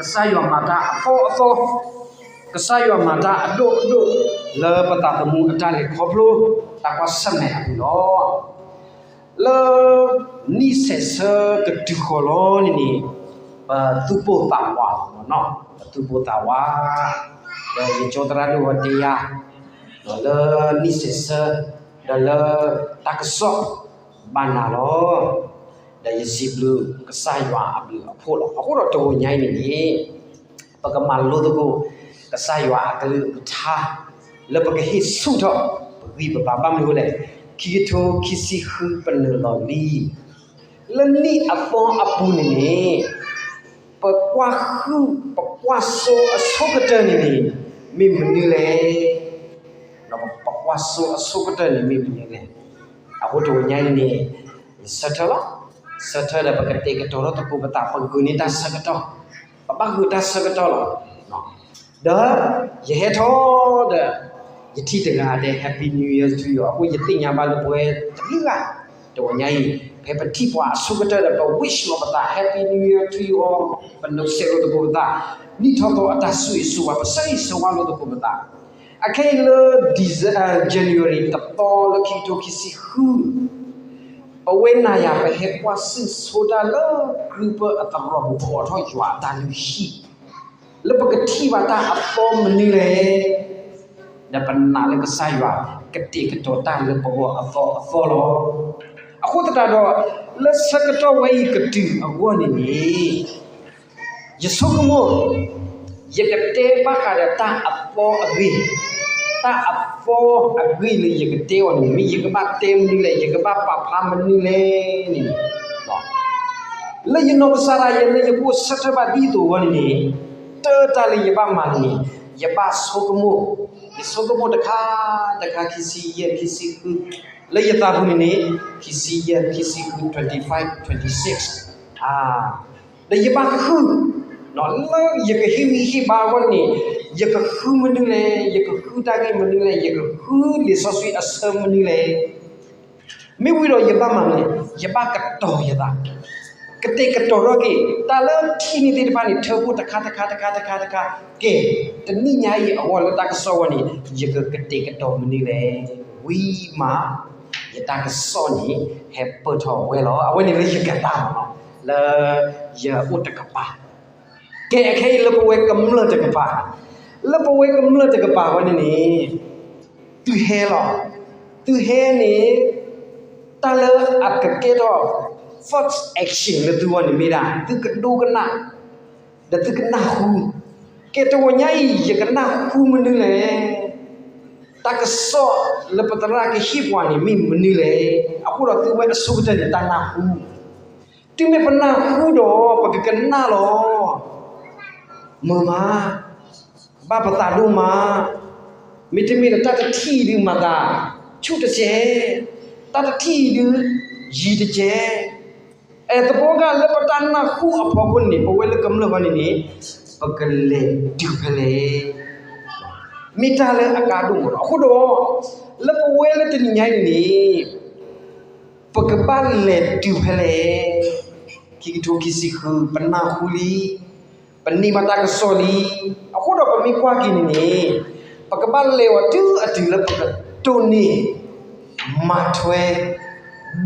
ကစၢ်ယွၤမၤတၢ်အသီအသီ, ကစၢ်ယွၤမၤတၢ်အဒိၣ်အဒိၣ် လၢပသးသမူအတၢ်လဲၤခီဖျိ တၢ်ကွၢ်ဆၢၣ်မဲာ်အပူၤလီၤ. လၢနံၣ်ဆဲးဆၢကတုၤဃီၤလီၤန့ၣ်န့ၣ်, ပသူၣ်ပိၢ်သးဝးလီၤ, ပသူၣ်ပိၢ်သးဝး, ဒီးယကၠိသရၣ်ဒိၣ်ဝဲတဲယၤ, ဒီးလၢနံၣ်ဆဲးဆၢ, ဒီးလၢတၢ်ကစီၣ် ဘၣ်နၤလီၤ. ဒီးယစံးဘျုးကစၢ်ယွၤအဘျုးအဖှိၣ်လီၤ. အဃိဒီးတဂီၤညါအံၤန့ၣ်န့ၣ်, ပကမၤလိသကိး ကစၢ်ယွၤအကလုၢ်ကထါ လၢပကဟ့ၣ်ဆူၣ်ထီၣ် ပဂံၢ်ပဘါဘၣ်မနုၤလဲၣ်, ခံကထိခံဆံဃုပနုာ်လီၤလံ. လၢနံၣ်အသီအပူၤန့ၣ်န့ၣ်, ပကွၢ်ဟုၣ် ပကွၢ်စိအဆိကတၢၢ်န့ၣ်န့ၣ် မ့ၢ်မနုၤလဲၣ်. ပကွၢ်စိအဆိကတၢၢ်န့ၣ်မ့ၢ်မနုၤလဲၣ်. အဃိတဂီၤညါအံၤန့ၣ်, ယဆၢထၢၣ်လီၤ. ဆၢထၢၣ်ဒီးပကတဲာ်ကတီၤထီၣ်သကိးပသး, ပဂုာ်န့ၢ်တၢ်ဆၢကတီၢ်, ပဘၣ်ဂုာ်တၢ်ဆၢကတီၢ်လီၤ. ဒီးယဟဲထီၣ်ဒီး ယထံၣ်တဂၤတဲ Happy New Year to you အဃိယသ့ၣ်ညါဘၣ်လၢပဝဲတဘျုးဂၤ, တဂီၤညါအံၤ ဖဲပထံၣ်ပှၤအဆိကတၢၢ်ဒီး ပ wish လီၤပသး Happy New Year to you all, ပနုဆဲးလိာ်သကိးပသး, နံၣ်ထီၣ်သီအတၢ်ဆိၣ်ဂ့ၤဆိၣ်ဝါ ပဆၢဂ့ၤဆၢဝါလိာ်သကိးပသး. အခဲအံၤလၢ Dece- January တသီလၢခံကထိခံဆံဃု, ပဝဲနၤယၤ ပဟဲကွၢ်စူၣ်ဆိတၢ်လၢကြုးပၢအသရိာ်ပူၤ ပအိးထီၣ်ယွၤအတၢ်လုၢ်ဟံၣ်, လၢပကထံၣ်ဘၣ်တၢ်အသီမနုၤလဲၣ်. ဒီးပနာ်လၢကစၢ်ယွၤ ကတဲာ်ကတီၤတၢ်လၢပဂီၢ်အသီအသီလီၤ. အဃိသတးဒီး, လၢဆၢကတီၢ်ဝဲအံၤကတုၤအဂီၢ်န့ၣ်န့ၣ်, ယဆိကမိၣ်, ယကတဲဘၣ်ဃးဒီးတၢ်အသီအဂ့ၢ်, တၢ်အသီအဂ့ၢ်လၢယကတဲအီၤန့ၣ် မ့ၢ်ယကဘၣ်တဲမနုၤလဲၣ်, ယကဘၣ်ပာ်ဖျါမနုၤလဲၣ်န့ၣ်, လၢယနီၢ်ကစၢ်ဒၣ်ယဲ လၢယကအိၣ်ဆၢထၢၣ်ဘၣ်ဒ်သိးအဂီၢ်န့ၣ်န့ၣ်, တၢ်တၢ်လၢယဘၣ်မၤန့ၣ်န့ၣ်, ယဘၣ်ဆိကမိၣ်, ယဆိကမိၣ်တခါ, တခါခံဆံယဲၢ် ခံဆံဃု, လၢယသးပူၤန့ၣ်န့ၣ်, ခံဆံယဲၢ် ခံဆံဃု twenty five twenty six, ဒီးယဘၣ်ဃု, လၢယကဟ့ၣ်ဂံၢ်ဟ့ၣ်ဘါအဂီၢ်န့ၣ်, ယကဃုမနုၤလဲၣ်, ယကဃုတၢ်ဂ့ၢ်မနုၤလဲၣ်, ယကဃုလံာ်စီဆှံအဆၢမနုၤလဲၣ်. မ့ၢ်ဝံၤဒီးယဘၣ်မၤမနုၤလဲၣ်, ယဘၣ်ကတီၤယသး, ကတဲာ်ကတီၤထီၣ်က့ၤ, တၢ်လၢထံၣ်န့ၢ်သ့ၣ်တဖၣ်န့ၣ် ထၢဖှိၣ်တခါတခါတခါတခါတခါ, ကဲ, တနံၣ်ညါအံၤအဂီၢ်လၢတၢ်ကစီၣ်ဝဲန့ၣ်, ယကကတဲာ်ကတီၤမနုၤလဲၣ်, ဝံၤမး, ယတၢ်ကစီၣ်န့ၣ်, ဟဲပၢၢ်ထီၣ်ဝဲလီၤ. အဝဲန့ၣ်လၢယကတၢ်လီၤ, လၢယအိၣ်တကပၤ ကဲအခဲအံၤလၢပဝဲကမျၢၢ်တကပၤ, လၢပဝဲကမျၢၢ်တကပၤဝဲန့ၣ်န့ၣ်, သုဟဲလီၤ, သုဟဲန့ၣ်, တၢ်လၢအကကဲထီၣ် first action လၢသုဂီၢ်န့ၣ်မ့ၢ်ဒၣ် သုကဒိကနၣ်, ဒီးသုကနၢ်ဟူ, ကဲတဂီၤညါအံၤ ယကနၢ်ဟူမနုၤလဲၣ်, တၢ်ကစီၣ်လၢပသရၣ်ကဟ့ၣ်ပှၤန့ၣ်မ့ၢ်မနုၤလဲၣ်, အဃိဒီးသုဝဲအဆိကတၢၢ်န့ၣ်တၢ်နၢ်ဟူ တုၤမ့ၢ်ပနၢ်ဟူဒီး ပကကနၣ်လီၤ. မုာ်မး, ဘၣ်ပသးဒိၣ်မး, မ့တမ့ၢ်ဒီးတၢ်တထံၣ်အံၤဒုးမၤသးဆူၣ်တကဲး, တၢ်တထံၣ်အံၤဒုးယံၤတကဲး, အဲ သပှၢ်ကၢ်လၢပတၢ်နၢ်ဟူအဖီခိၣ်န့ၣ် ပဝဲလၢကမျၢၢ်ဃီန့ၣ်န့ၣ် ပကလဲၤတုၤဖဲလဲၣ်, မ့ၢ်တၢ်လၢအကါဒိၣ်မးလီၤ. အဃိဒီး လၢပဝဲလၢတနံၤညါအံၤန့ၣ် ပကဘၣ်လဲၤတုၤဖဲလဲၣ်, ခံကထိခံဆံဃု ပနၢ်ဟူလံ, ပန့ၢ်ဘၣ်တၢ်ကစီၣ်လံ, အဃိဒီးပမ့ၢ်ကွၢ်က့ၤန့ၣ်န့ၣ် ပကဘၣ်လဲၤအီၤတုၤအတုၤလၢပကဒိးန့ၢ် မၤထွဲ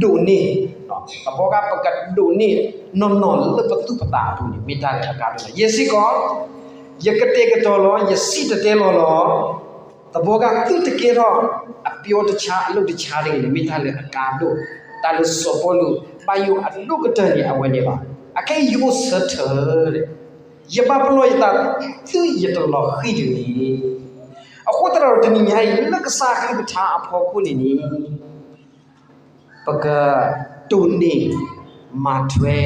ဒိးန့ၢ်, သပှၢ်ကၢ်ပကဒိးန့ၢ်နီၢ်နီၢ်လၢပသူၣ်ပသးအပူၤန့ၣ် မ့ၢ်တၢ်လၢအကါဒိၣ်လီၤ. ယဲစ့ၢ်ကီး ယကတဲာ်ကတီၤလီၤ, ယစံၣ်တဲၤတဲလီၤလီၤ. သပှၢ်ကၢ်သုတကဲထီၣ် အပျီတဆါအလိၣ်တဆါတဂ့ၤန့ၣ် မ့ၢ်တၢ်လၢအကါဒိၣ်, တၢ်လၢစီၤပီလူးဘၣ်ယိၣ်အဒိၣ်ကတၢၢ်န့ၣ် အဝဲန့ၣ်လီၤ. အခဲအံၤယအိၣ်ဆၢထၢၣ် ယဘၣ်ပလီၢ်ယသး သုယတလီၤဃံၤတဂ့ၤ. အဃိသတးဒီးတနံၤညါအံၤ လၢကစၢ်အကလုၢ်ကထါအဖီခိၣ်န့ၣ်န့ၣ် ပကဒိးန့ၢ် မၤထွဲ,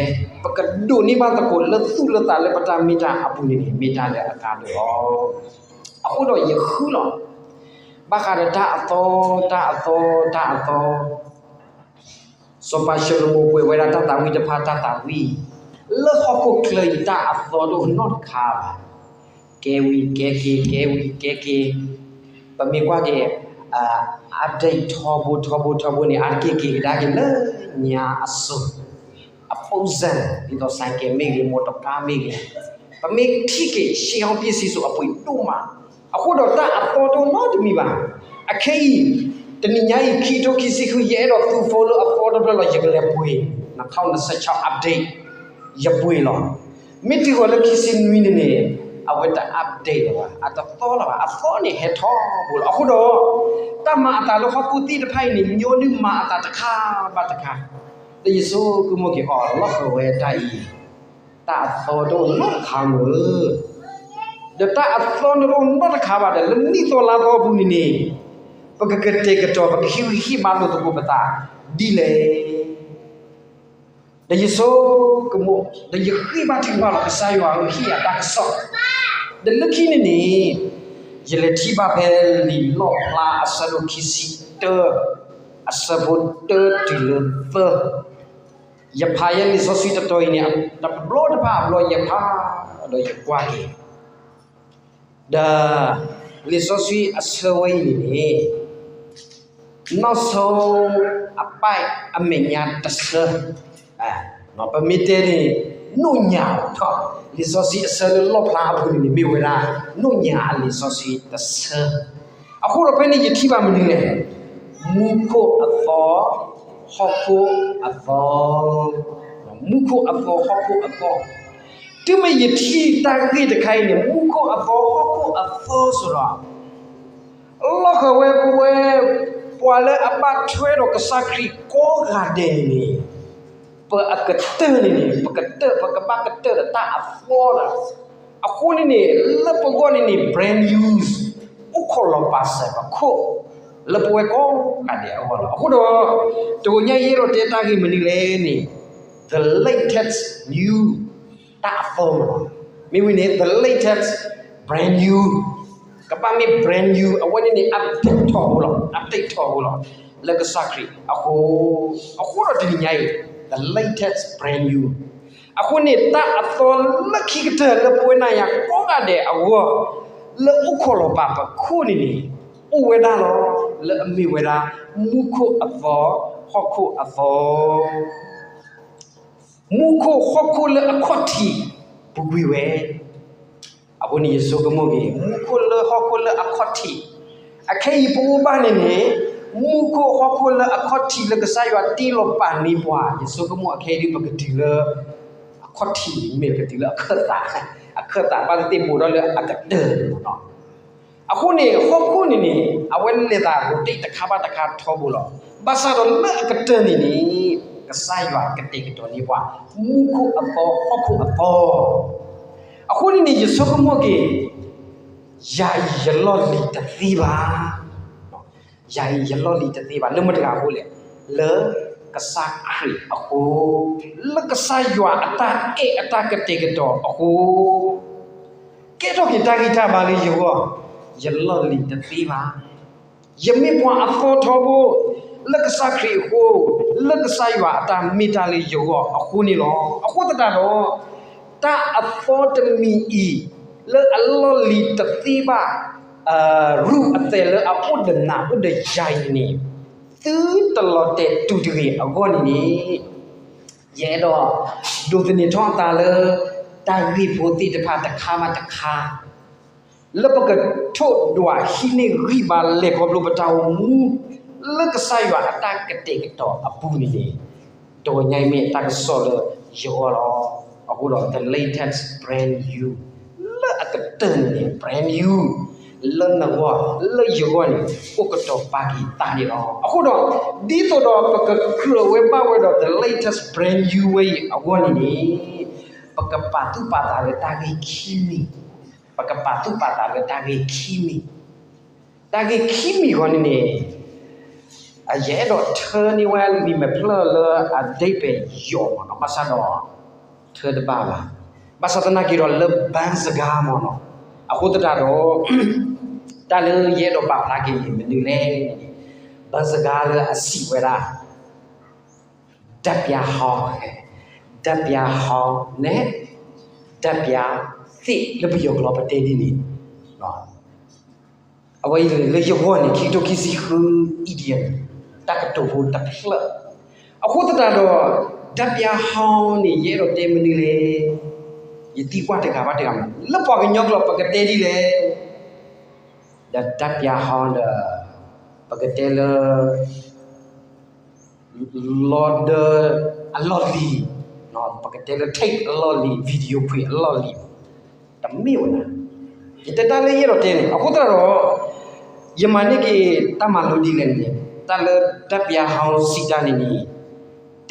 ပကဒိးန့ၢ်ဘၣ်သကိးလၢသူၣ်လၢသးလၢပတၢ်မ့ၢ်တၢ်အပူၤန့ၣ်န့ၣ် မ့ၢ်တၢ်လၢအကါဒိၣ်လီၤ. အဃိဒီးယဃုလီၤ ဘၣ်ဃးဒီးတၢ်အသီ, တၢ်အသီ, တၢ်အသီ စီၤပၤၡလိၤမိၤကွဲးဝဲဒၣ်တၢ်သးဝံၣ်တဖၣ် တၢ်သးဝံၣ်, လၢဟီၣ်ခိၣ်ချၢအံၤ တၢ်အသီတအိၣ်နီတခါဘၣ်. ကဲဝံၤကဲက့ၤ, ကဲဝံၤကဲက့ၤ, ပမ့ၢ်ကွၢ်က့ၤ update ထီဘိထီဘိထီဘိန့ၣ် အါတက့ၢ်က့ၤကဒါက့ၤလၢညါအစိၤ, အ ပုံစံ ဒ်သိး ဆိုင်ကယ် မ့ၢ်ဂ့ၤ, မော်တော်ကား မ့ၢ်ဂ့ၤ, ပမ့ၢ်ထံၣ်က့ၤ ရှေးဟောင်းပစ္စည်းဆို အပှ့ၤဒိၣ်မး, အဃိဒီးတၢ်အသီတအိၣ်နီတမံၤဘၣ်. အခဲအံၤ တနံၤညါအံၤ ခံကထိခံဆံဃု ယအဲၣ်ဒိးသူ phone လၢအသီတဖျၢၣ်လီၤ ယကလဲၤပှ့ၤ, နခီနဆၢဆီ update ယပှ့ၤလီၤ. မ့ၢ်တုၤဃီၤလၢခံဆံနွံန့ၣ်န့ၣ် အဝဲတ update လၢၤဘၣ်, အတသီလၢၤဘၣ်, အသီန့ၣ်ဟဲထီဘိလီၤ. အဃိဒီး တၢ်မၤအသးလၢဟီၣ်ခိၣ်သ့ၣ်တဖၣ်အံၤန့ၣ် ညီနုၢ်မၤအသးတခါဘၣ်တခါ, ဒီးယဆိကမိၣ်က့ၤအီၤ လီၢ်ဃၢၤဝဲတၢ်အံၤ တၢ်အသီတအိၣ်နီတခါမ့ၢ်, ဒီးတၢ်အသီတအိၣ်နီတခါဘၣ်ဒီး လၢနံၣ်သီလါသီအပူၤန့ၣ်န့ၣ် ပကကတဲာ်ကတီၤ ပကဟ့ၣ်ဂံၢ်ဟ့ၣ်ဘါလိာ်သကိးပသးဒ်လဲၣ်. ဒီးယဆိကမိၣ် ဒီးယဃ့ဘါထုကဖၣ်လီၤ ကစၢ်ယွၤဧၢ ဟ့ၣ်ယၤတၢ်ကစီၣ်, ဒီးလၢခံန့ၣ်န့ၣ် ယလဲၤထံၣ်ဘၣ်ဖဲလံာ်လီၣ်ဖျါအဆၢဒိၣ်ခံဆံတၢ အဆၢဖိတၢတုၤလၢသၢ, ယဖးယဲလံာ်စီဆှံတတီၤအံၤန့ၣ် တဘျီတဖၣ်အဘျီယဖး ဒီးယကွၢ်က့ၤ ဒီး လံာ်စီဆှံအဆၢဝဲအံၤန့ၣ်န့ၣ် နီၢ်ဆိအပၢ်အမဲာ်ညါတဆၢ, ပမ့ၢ်တဲန့ၣ် နိၣ်ညၣ်လီၤ, လံာ်စီဆှံအဆၢလၢလီၣ်ဖျါအပူၤန့ၣ်န့ၣ် မ့ၢ်ဝဲဒၣ် နိၣ်ညၣ်အလံာ်စီဆှံတဆၢ, အဃိဒီးဖဲန့ၣ်ယထံၣ်ဘၣ်မနုၤလဲၣ်, မူခိၣ်အသီ, ဟီၣ်ခိၣ်အသီ, မူခိၣ်အသီ ဟီၣ်ခိၣ်အသီ, တုၤမ့ၢ်ယထံၣ်တၢ်ဂ့ၢ်တခါအံၤန့ၣ် မူခိၣ်အသီ ဟီၣ်ခိၣ်အသီစ့ၢ်ကီး လီၢ်ဃၢၤဝဲပဝဲ ပှၤလၢအဘၣ်ထွဲဒီးကစၢ်ခရံာ်ကိးဂၤဒဲးန့ၣ်န့ၣ် ပအကတၢၢ်န့ၣ်န့ၣ် ပကတၢၢ် ပကဘၣ်ကတၢၢ်ဒီးတၢ်အသီလီၤ. အဃိန့ၣ်န့ၣ် လၢပဂီၢ်န့ၣ်န့ၣ် brand new အိၣ်ခိးလီၤပာ်စၢၤပခိၣ် လၢပဝဲကိးဂၤဒဲးအဂီၢ်လီၤ. အဃိဒီး တဂီၤညါယအဲၣ်ဒိးတဲတၢ်ဂ့ၢ်မနုၤလဲၣ်န့ၣ် the latest new တၢ်အသီမ့ၢ်လီၤ. မ့ၢ်ဝံၤန့ၣ် the latest brand new ကဘၣ်မ့ၢ် brand new အဝဲန့ၣ်န့ၣ် update ထီၣ်ဖိလီၤ, update ထီၣ်ဖိလီၤ လၢကစၢ်ခရံာ်အဃိ, အဃိဒီးတနံၤညါအံၤ the latest brand new အဃိန့ၣ် တၢ်အသီလၢခံကတၢၢ်လၢပဝဲနၤယၤကိးဂၤဒဲးအဂီၢ် လၢအိၣ်ခိးလီၤပာ်ပခိၣ်န့ၣ်န့ၣ် အိၣ်ဝဲဒၣ်လီၤ လၢအမ့ၢ်ဝဲဒၣ် မူခိၣ်အသီ ဟီၣ်ခိၣ်အသီ မူခိၣ်ဟီၣ်ခိၣ်လၢအခီၣ်ထံးပူၤကွံာ်ဝဲ, အဃိန့ၣ်ယဆိကမိၣ်က့ၤ မူခိၣ်လၢဟီၣ်ခိၣ်လၢအခီၣ်ထံး, အခဲအံၤပအိၣ်ဘၣ်န့ၣ်န့ၣ် မူခိၣ်ဟီၣ်ခိၣ်လၢအခီၣ်ထံးလၢကစၢ်ယွၤတ့လီၤပာ်န့ၢ်ပှၤ ယဆိကမိၣ်အခဲအံၤဒ်ပကတုၤလၢ အခီၣ်ထံးမ့ၢ်ပကတုၤလၢအခၢၣ်သး, အခၢၣ်သးဘၣ်သ့ၣ်သ့ၣ်ဘူးဒီးလၢအကတၢၢ်န့ၣ်လီၤ. အဃိန့ၣ် ဟီၣ်ခိၣ်န့ၣ်န့ၣ် အဝဲလဲၤသး rotate တခါဘၣ်တခါထီဘိလီၤ. ဘၣ်ဆၣ်ဒီးလၢအကတၢၢ်န့ၣ်န့ၣ် ကစၢ်ယွၤကတဲာ်ကတီၤန့ၢ်ပှၤ မူခိၣ်အသီ ဟီၣ်ခိၣ်အသီ. အဃိန့ၣ်န့ၣ် ယဆိကမိၣ်က့ၤ ယၤအံၤယလီၢ်လံၤတသ့ဘၣ်. ယၤအံၤယလီၢ်လံၤတသ့ဘၣ် လၢမတၤတဂၤအဃိလဲၣ်, လၢကစၢ်ခရံာ်အဃိ, လၢကစၢ်ယွၤအတၢ်အဲၣ်အတၢ်ကတဲာ်ကတီၤအဃိ ကဲထီၣ်က့ၤတၢ်ဂံၢ်တၢ်ဘါလၢယဂီၢ်, ယလီၢ်လံၤတသ့ဘၣ်. ယမ့ၢ်ပှၤအသီထီဘိ လၢကစၢ်ခရံာ်အဃိ, လၢကစၢ်ယွၤအတၢ်မ့ၢ်တၢ်လၢယဂီၢ်အဃိန့ၣ်လီၤ. အဃိသတးဒီး တၢ်အသီတမံၤအံၤ လၢအလီၢ်လံၤတသ့ဘၣ် ရူၢ်အသဲးလၢအအိၣ်ဒီးနၤအိၣ်ဒီးယၤအံၤန့ၣ် သုတလီၤတဲာ်တူာ်တဂ့ၤအဂီၢ်န့ၣ်န့ၣ် ယအဲၣ်ဒိး ဒိးသန့ၤထီၣ်အသးလၢ တၢ်ဂ့ၢ်ဖိသ့ၣ်တဖၣ်တခါဘၣ်တခါ လၢပကထိၣ်ဒွးဟံးန့ၢ်ဂံၢ်ဘါလဲၤခီဖျိပတၢ်အိၣ်မူ လၢကစၢ်ယွၤအတၢ်ကတဲာ်ကတီၤအပူၤန့ၣ်န့ၣ် တဂီၤညါအံၤမ့ၢ်တၢ်ကစီၣ်လၢယဂီၢ်လီၤ. အဃိဒီး the latest brand new လၢအကတၢၢ်န့ၣ်န့ၣ် brand new လၢနဂီၢ် လၢယဂီၢ်န့ၣ် အိၣ်ကတီၤပာ်က့ၤသးန့ၣ်လီၤ. အဃိဒီး ဒ်သိးဒီးပကကြၢးဝဲဘၣ်ဝဲဒီး the latest brand new ဝဲအံၤအဂီၢ်န့ၣ်န့ၣ် ပကပာ်သူၣ်ပာ်သးလၢတၢ်ဂ့ၢ်ခံမံၤ, ပကပာ်သူၣ်ပာ်သးလၢတၢ်ဂ့ၢ်ခံမံၤ တၢ်ဂ့ၢ်ခံမံၤအဂီၢ်န့ၣ်န့ၣ် ယအဲၣ်ဒိးထၢန့ၢ်ဝဲလံာ်မဲာ်ဖျၢၣ်လၢအဓိပ္ပာယ်ယိာ်မ့ၢ်နီၤ, ဘၣ်ဆၣ်ဒီး ထၢတဘၣ်ဘၣ်. ဘၣ်ဆၣ်သနာ်က့ဒီးလၢ ဘၣ်စကား မ့ၢ်နီၤ, အဃိသတးဒီး တၢ်လၢယအဲၣ်ဒိးပာ်ဖျါက့ၤန့ၣ်မနုၤလဲၣ်န့ၣ် ဘၣ်စကား လၢအစံးဝဲဒၣ် ဓာတ်ပြားဟောင်း, ဓာတ်ပြားဟောင်း န့ၣ် ဓာတ်ပြားသစ် လၢပယီၤကျိာ်ပတဲဒ်န့ၣ် အဝဲအံၤလၢယဂီၢ်န့ၣ် ခံကထိခံဆံဃု idiom တၢ်ကတိၤဖိတဖျၢၣ်, အဃိသတးဒီး ဓာတ်ပြားဟောင်း န့ၣ် ယအဲၣ်ဒိးတဲမနုၤလဲၣ်, ယသံကွၢ်တဂၤဘၣ်တဂၤမး လၢပှၤကညီကျိာ်ပကတဲဒ်လဲၣ်. ဒီးတၢ်ပျးဟီဒီး ပကတဲလၢ လီဒၢအလီၢ်လံၤ, ပကတဲလၢ tape အလီၢ်လံၤ, video ခွံအလီၢ်လံၤ, တမ့ၢ်ဝဲဒၣ်. ယတဲတၢ်လၢယအဲၣ်ဒိးတဲန့ၣ် အဃိသတးဒီး ယမၤန့ၢ်က့ၤတၢ်မၤလိဒ်လဲၣ်န့ၣ် တၢ်လၢတၢ်ပျးဟီစံးတၢ်န့ၣ်န့ၣ်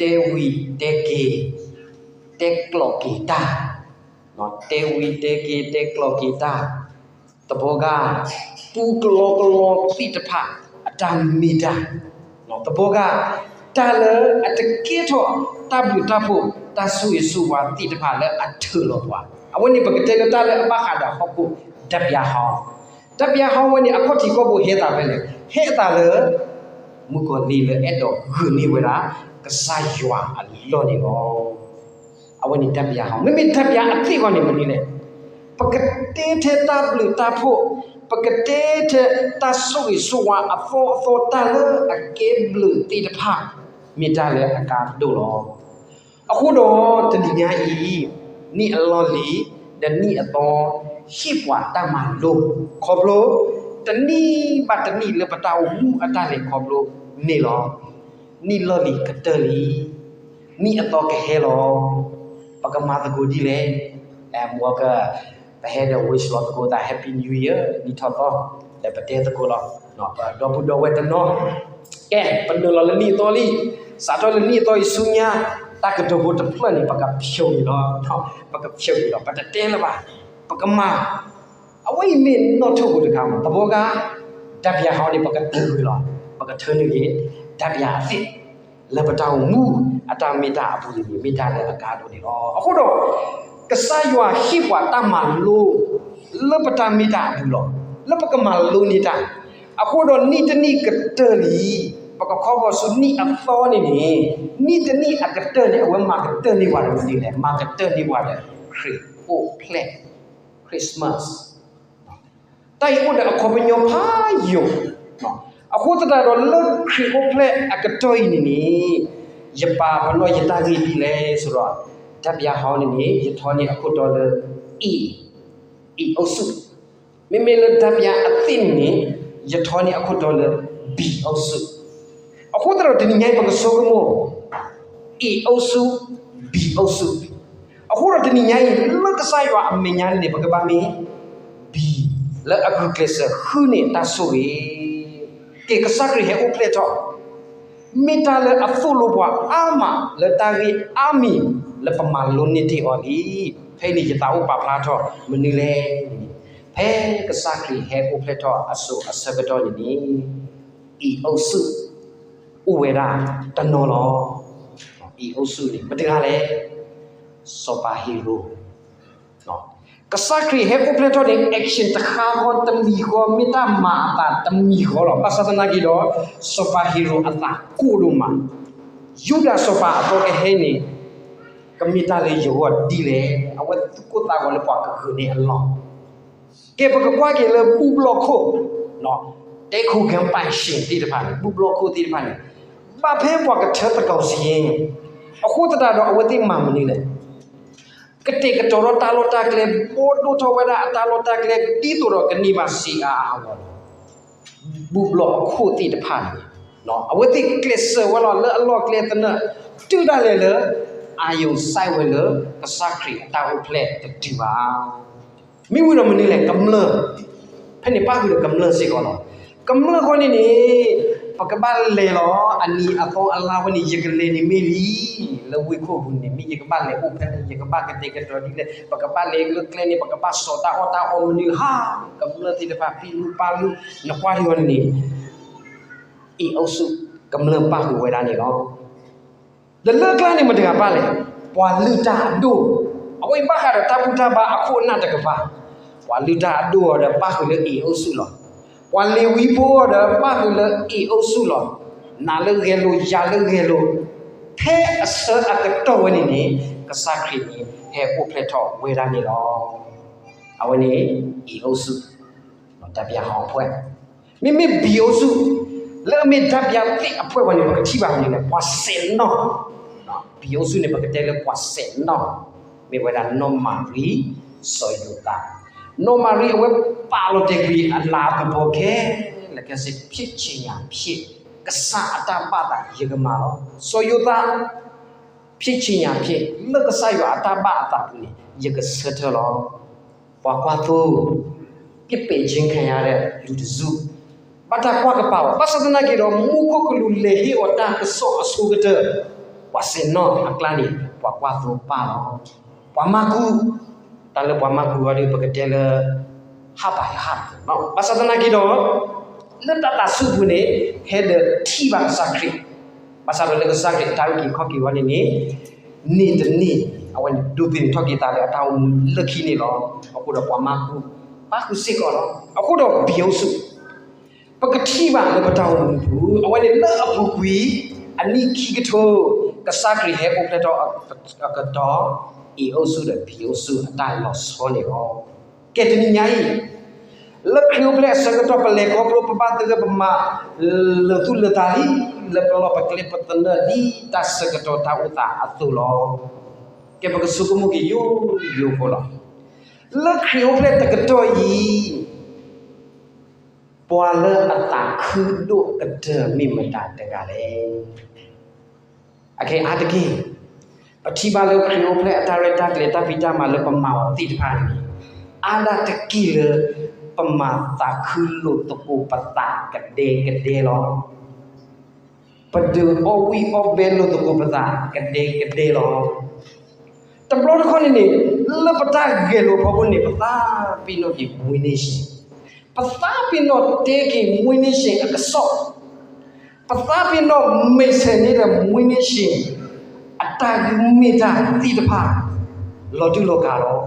တဲဝံၤတဲက့ၤ တဲကျိးက့ၤတၢ်, တဲဝံၤတဲက့ၤ တဲကျိးက့ၤတၢ်, တဘီဂၤ ပူကလီကလီသ့ၣ်တဖၣ် အတၢ်မ့ၢ်တၢ်, တဘီဂၤ တၢ်လၢအတကဲထီၣ်တၢ်ဘျုးတၢ်ဖှိၣ် တၢ်ဆိၣ်ဂ့ၤဆိၣ်ဝါသ့ၣ်တဖၣ်လၢအထၢလီၤပှၤ, အဝဲန့ၣ်ပကတဲလၢတၢ်လၢအဘၣ်ဃးဒီးဟီၣ်ခိၣ်တၢ်ပျးဟီ, တၢ်ပျးဟီဝဲန့ၣ် အခီၣ်ထံးခီၣ်ဘိဟဲသးဖဲလဲၣ်, ဟဲသးလၢ မုၣ်ကီၤလံၢ်လၢအဲၣ်ဒိးဂုာ်န့ၢ်ဝဲဒၣ် ကစၢ်ယွၤအလီၢ်န့ၣ်လီၤ. အဝဲန့ၣ်တၢ်ပျးဟီ, မ့မ့ၢ်တၢ်ပျးအသ့ၣ်အဂီၢ်န့ၣ်မနုၤလဲၣ်, ပကတဲထဲတၢ်ဘျုးတၢ်ဖှိၣ်, ပကတဲထဲတၢ်ဆိၣ်ဂ့ၤဆိၣ်ဝါအသီအသီ တၢ်လၢအကဲဘျုးသ့ၣ်တဖၣ်, မ့ၢ်တၢ်လၢအကါဒိၣ်လီၤ. အဃိဒီးတနံၤညါအံၤ နံၣ်အလီၢ်လံၤ ဒီးနံၣ်အသီ ဟ့ၣ်ပှၤတၢ်မၤလိ, ခီဖျိ တနံၣ်ဘၣ်တနံၣ်လၢပတၢ်အိၣ်မူအတၢ်လဲၤခီဖျိန့ၣ်လီၤ. နံၣ်လီၢ်လံၤကတၢၢ်လံ, နံၣ်အသီကဟဲလီၤ, ပကမၤသကိးဒ်လဲၣ်. အဲ မ့ၢ်က ပဟဲဒီး wish လီၤသကိးသး Happy New Year နံၣ်ထီၣ်သီ, ဒီးပတဲသကိးလီၤ, ပဒီပုၢ်ဒီဝဲၢ်တနီၤ, ကဲ ပနုာ်လီၤလၢနံၣ်အသီလံ, စးထီၣ်လၢနံၣ်အသီအံၤဆူညါ, တၢ်ကတိၤဖိတဖျၢၣ်န့ၣ် ပကဖျိးန့ၣ်လီၤ, ပကဖျိးန့ၣ်လီၤ, ပတတဲလၢၤဘၣ်, ပကမၤ, အဝဲအံၤမ့ၢ်နီၣ်ထိၣ်ဖိတခါမး, တဘီဂၤ တၢ်ပျးဟီန့ၣ် ပကတုၤဝံၤလီၤ, ပကထၢနုာ်က့ၤ တၢ်ပျးအသ့ၣ် လၢပတၢ်အိၣ်မူ အတၢ်မ့ၢ်တၢ်အပူၤန့ၣ် မ့ၢ်တၢ်လၢအကါဒိၣ်န့ၣ်လီၤ. အဃိဒီး ကစၢ်ယွၤဟ့ၣ်ပှၤတၢ်မၤလိ လၢပတၢ်မ့ၢ်တၢ်အပူၤလီၤ, လၢပကမၤလိန့ၢ်တၢ်, အဃိဒီးနံၣ်တနံၣ်ကတၢၢ်လံ, ပကခီဂီၤဆူနံၣ်အသီန့ၣ်န့ၣ်, နံၣ်တနံၣ်အကတၢၢ်န့ၣ် အဝဲမၤကတၢၢ်န့ၢ်ပှၤဒီးမနုၤလဲၣ်, မၤကတၢၢ်န့ၢ်ပှၤဒီး ခရံာ်အိၣ်ဖျဲၣ် Christmas တၢ်အံၤအိၣ်ဒီးအခီပညီဖးယိာ်, အဃိသတးဒီးလၢခရံာ်အိၣ်ဖျဲၣ်အကတီၢ်အံၤန့ၣ်န့ၣ်, ယပာ်ပနီၣ်ယတၢ်ဂ့ၢ်ဒ်လဲၣ်ဆိုဒီး, တၢ်ပျးဟီန့ၣ်န့ၣ် ယထီန့ၢ်အခိၣ်တီလၢ A, A အုပ်စု, မ့မ့ၢ်လၢတၢ်ပျးအသ့ၣ်န့ၣ်န့ၣ်, ယထီန့ၢ်အခိၣ်တီလၢ B အုပ်စု, အဃိသတးဒီးတနံၤညါအံၤ ပကဆိကမိၣ် A အုပ်စု, B အုပ်စု, အဃိဒီးတနံၤညါအံၤ လၢကစၢ်ယွၤအမဲာ်ညါန့ၣ်န့ၣ် ပကဘၣ်မ့ၢ် B လၢအဂုာ်ကျဲးစၢးဃုန့ၢ်တၢ်ဆိၣ်ဂ့ၤ, က့ၤကစၢ်ခရံာ်ဟဲအိၣ်ဖျဲၣ်ထီၣ်, မ့ၢ်တၢ်လၢအသိၣ်လိပှၤအါမးလၢတၢ်ဂ့ၢ်အါမံၤလၢပမၤလိန့ၢ်တ့ၢ်အီၤလံ. ဖဲအံၤန့ၣ် ယသးအိၣ်ပာ်ဖျါထီၣ်မနုၤလဲၣ်န့ၣ်, ဖဲကစၢ်ခရံာ်ဟဲအိၣ်ဖျဲၣ်ထီၣ်အစိၤအဆၢကတီၢ်န့ၣ်န့ၣ်, A အုပ်စု အိၣ်ဝဲဒၣ်တနီၤလီၤ. A အုပ်စုန့ၣ် မတၤတဂၤလဲၣ်, စီၤပၤဟ့ၤရိာ် ကစၢ်ခရံာ်ဟဲအိၣ်ဖျဲၣ်ထီၣ်န့ၣ် action တခါဃီတမံၤဃီ မ့ၢ်တၢ်မၤအသးတမံၤဃီလီၤ. ဘၣ်ဆၣ်သနာ်က့ဒီး စီၤပၤဟ့ၤရိာ်အသးကိၢ်ဒိၣ်မး, ယူဒၤစီၤပၤအသီကဟဲန့ၣ် ကမ့ၢ်တၢ်လၢယဂီၢ်ဒ်လဲၣ်, အဝဲသူၣ်ကိၢ်သးဂီၤလၢပှၤကဂုာ်န့ၢ်အလီၢ် ကဲ ပကကွၢ်က့ၤလၢဘူၣ်ဘျီၣ်ခိၣ်, တဲခိၣ်ကၢပၢ်ၡ့ၣ်သ့ၣ်တဖၣ်န့ၣ် ဘူၣ်ဘျီၣ်ခိၣ်သ့ၣ်တဖၣ်န့ၣ်, ဘၣ်ဖဲပှၤကထၢသကိးစ့ၢ်ကီး, အဃိသတးဒီးအဝဲသ့ၣ်မၤမနုၤလဲၣ်, ကတဲာ်ကတီၤထီၣ်တၢ်လီၢ်တၢ်ကျဲ, ဘှီဒိၣ်ထီၣ်ဝဲဒၣ်အတၢ်လီၢ်တၢ်ကျဲ ဒ်သိးဒီးကန့ၢ်ဘၣ်စ့အါအါဂီၢ်ဂီၢ် ဘူၣ်ဘျီၣ်အခိၣ်သ့ၣ်တဖၣ်န့ၣ်, အဝဲသ့ၣ်ကျဲးစၢးဝဲလီၤလၢအလီၢ်ကျဲသနၢၣ်, တုၤဒၣ်လဲာ်လၢ အာရုံစိုက်ဝဲလၢကစၢ်ခရံာ်အတၢ်အိၣ်ဖျဲၣ်တတုၤဘၣ်. မ့ၢ်ဝံၤဒီးမနုၤလဲၣ်, ကမျၢၢ်, ဖဲန့ၣ်ပၣ်ဃုာ်ဒီးကမျၢၢ်စ့ၢ်ကီးလီၤ. ကမျၢၢ်ဃီန့ၣ်န့ၣ်, ပကဘၣ်လဲၤလီၤ, အနံၤအသီအလါဝဲန့ၣ် ယကလဲၤန့ၣ်မ့ၢ်လံ, လၢဝ့ၢ်ခိၣ်ပူၤန့ၣ် မ့ၢ်ယကဘၣ်လဲၤအိၣ်ဖဲလဲၣ်, ယကဘၣ်ကတဲာ်ကတီၤဒ်လဲၣ်, ပကဘၣ်လဲၤလၢကျဲန့ၣ် ပကဘၣ်စိာ်တၢ်အီၣ်တၢ်အီမနုၤဧါ, ကမျၢၢ်သ့ၣ်တဖၣ် ပံလူပၢ်လူ, နကွၢ်ထံအီၤန့ၣ်န့ၣ် A အုပ်စု ကမျၢၢ်ပၣ်ဃုာ်ဝဲဒၣ်န့ၣ်လီၤ. ဒီးလၢအကျါန့ၣ်မတၤတဂၤပၣ်လဲၣ်, ပှၤလုၢ်တၢ်အဒိၣ်, အဝဲအံၤဘၣ်ဃးဒီးတၢ်ဘူၣ်တၢ်ဘါအခိၣ်အနၢ်တကပၤ, ပှၤလုၢ်တၢ်အဒိၣ်အီၤဒီးပၣ်ဃုာ်လၢ A အုပ်စုလီၤ. ပှၤလ့ၤဝံဖိအီၤဒီးပၣ်ဃုာ်လၢ A အုပ်စုလီၤ. နၤလၢဂဲၤလိာ် ယၤလၢဂဲၤလိာ်, ဖဲအဆၢအကတီၢ်ဝဲန့ၣ်န့ၣ် ကစၢ်ခရံာ်န့ၣ် ဟဲအိၣ်ဖျဲၣ်ထီၣ်ဝဲဒၣ်န့ၣ်လီၤ. အဝဲန့ၣ် A အုပ်စု တၢ်ပျးဟီအဖှဲၣ်, မ့မ့ၢ် B အုပ်စု လၢအမ့ၢ်တၢ်ပျးသ့ၣ်အဖှဲၣ်ဝဲန့ၣ် ပကထံၣ်ဘၣ်မနုၤလဲၣ်, ပှၤစဲးနီၣ်, B အုပ်စုန့ၣ် ပကတဲလၢပှၤစဲးနီၣ်, မ့ၢ်ဝဲဒၣ်နီၢ်မၤရံ စီၤယိၤသး. နီၢ်မၤရံအဝဲပာ်လီၤတဲာ်ကွံာ်အလၤကပီၤခဲလၢာ်ခဲဆ့ ဖြစ်ချင်ရာဖြစ်, ကစၢ်အတၢ်ဘၣ်သးယကမၤလီၤ. စီၤယိၤသး ဖြစ်ချင်ရာဖြစ်, လၢကစၢ်ယွၤအတၢ်ဘၣ်အသးပူၤန့ၣ် ယကဆၢထၢၣ်လီၤ. ပှၤကွၢ်သိ ပစ်ပယ်ခြင်းခံရတဲ့ လူတစ်စု ဘၣ်တၢ်ကွၢ်ကပၤအီၤ, ဘၣ်ဆၣ်သနာ်က့ဒီး မူခိၣ်ကလူးလဲၤဟ့ၣ်အီၤတၢ်ကစီၣ်အဆိကတၢၢ်, ပှၤဆဲးနီၣ်အကျါန့ၣ် ပှၤကွၢ်သိပၢ်လီၤ. ပှၤမၤကူ, တၢ်လၢပှၤမၤကူအီၤဒီး ပကတဲလၢ heart by heart, ဘၣ်ဆၣ်သနာ်က့ဒီး လၢတၢ်သးစူၤပူၤန့ၣ် ဟဲဒီးထံၣ်ဘၣ်ကစၢ်ခရံာ်, ဘၣ်ဆၣ်ဒီးလၢကစၢ်ခရံာ်အတၢ်အုၣ်က့ၤခီၣ်က့ၤအဂီၢ်န့ၣ်န့ၣ် န့ၢ်တန့ၢ် အဝဲန့ၣ်ဒိးသန့ၤထီၣ်က့ၤသးလၢအတၢ်အိၣ်မူလၢခံန့ၣ်လီၤ. အဃိဒီးပှၤမၤကူ ပၣ်ဃုာ်စ့ၢ်ကီးလီၤ. အဃိဒီး ဘံၣ်အူဆူၣ် ပကထံၣ်ဘၣ်လၢပတၢ်အိၣ်မူပူၤ အဝဲန့ၣ်လၢအပူၤကွံာ် အနံၣ်ခံကထိ ကစၢ်ခရံာ်ဟဲအိၣ်ဖျဲၣ်ထီၣ်အကတီၢ် အ့ၣ်အူဆူၣ်ဒီးဘံၣ်အူဆူၣ်အတၢ်လီၤဆီန့ၣ်လီၤ. ကဲတနံၤညါအံၤ လၢခရံာ်အိၣ်ဖျဲၣ်အဆၢကတီၢ် ပလဲၤခီဖျိပဘၣ်သဂၢၢ်ပမၤ လၢာ်သူၣ်လၢာ်သးလံ, လၢပလီၢ်ပကျဲပသနၢၣ်ဒ်တၢ်ဆၢကတီၢ်တၢ်အိၣ်သးအသိးလီၤ. ကဲပကဆိကမိၣ်က့ၤယိယိဖိလီၤ. လၢခရံာ်အိၣ်ဖျဲၣ်တကတီၢ်အံၤ ပှၤလၢအသးခုဒိၣ်ကတၢၢ်မ့ၢ်မတၤတဂၤလဲၣ်. အခဲအါတက့ၢ် ပထံၣ်ဘၣ်လၢခရံာ်အိၣ်ဖျဲၣ်အတၢ်ရဲၣ်တၢ်ကျဲၤတၢ်ဖံးတၢ်မၤလၢပမၤအီၤသ့ၣ်တဖၣ်န့ၣ် အါဒၣ်တက့ၢ်လၢ ပမၤသးခုလိာ်သကိးပသးကဒဲကဒဲလီၤ. ပဒုးအီၣ်ဝံၣ်အီၣ်ဘဲလိာ်သကိးပသးကဒဲကဒဲလီၤ. တဘျီတခီၣ်န့ၣ်န့ၣ် လၢပတၢ်ဂဲၤလိာ်ဖီခိၣ်န့ၣ် ပသးပ့ၤနီၣ်က့ၤမွေးနေ့ရှင်, ပသးပ့ၤနီၣ်တဲက့ၤမွေးနေ့ရှင်အကစီၣ်, ပသးပ့ၤနီၣ်မဲာ်ဆဲးန့ၣ်ဒီးမွေးနေ့ရှင် အတၢ်ဂ့ၢ်မ့ၢ်တၢ်သ့ၣ်တဖၣ် လီၤတူၢ်လီၤကာ်လီၤ.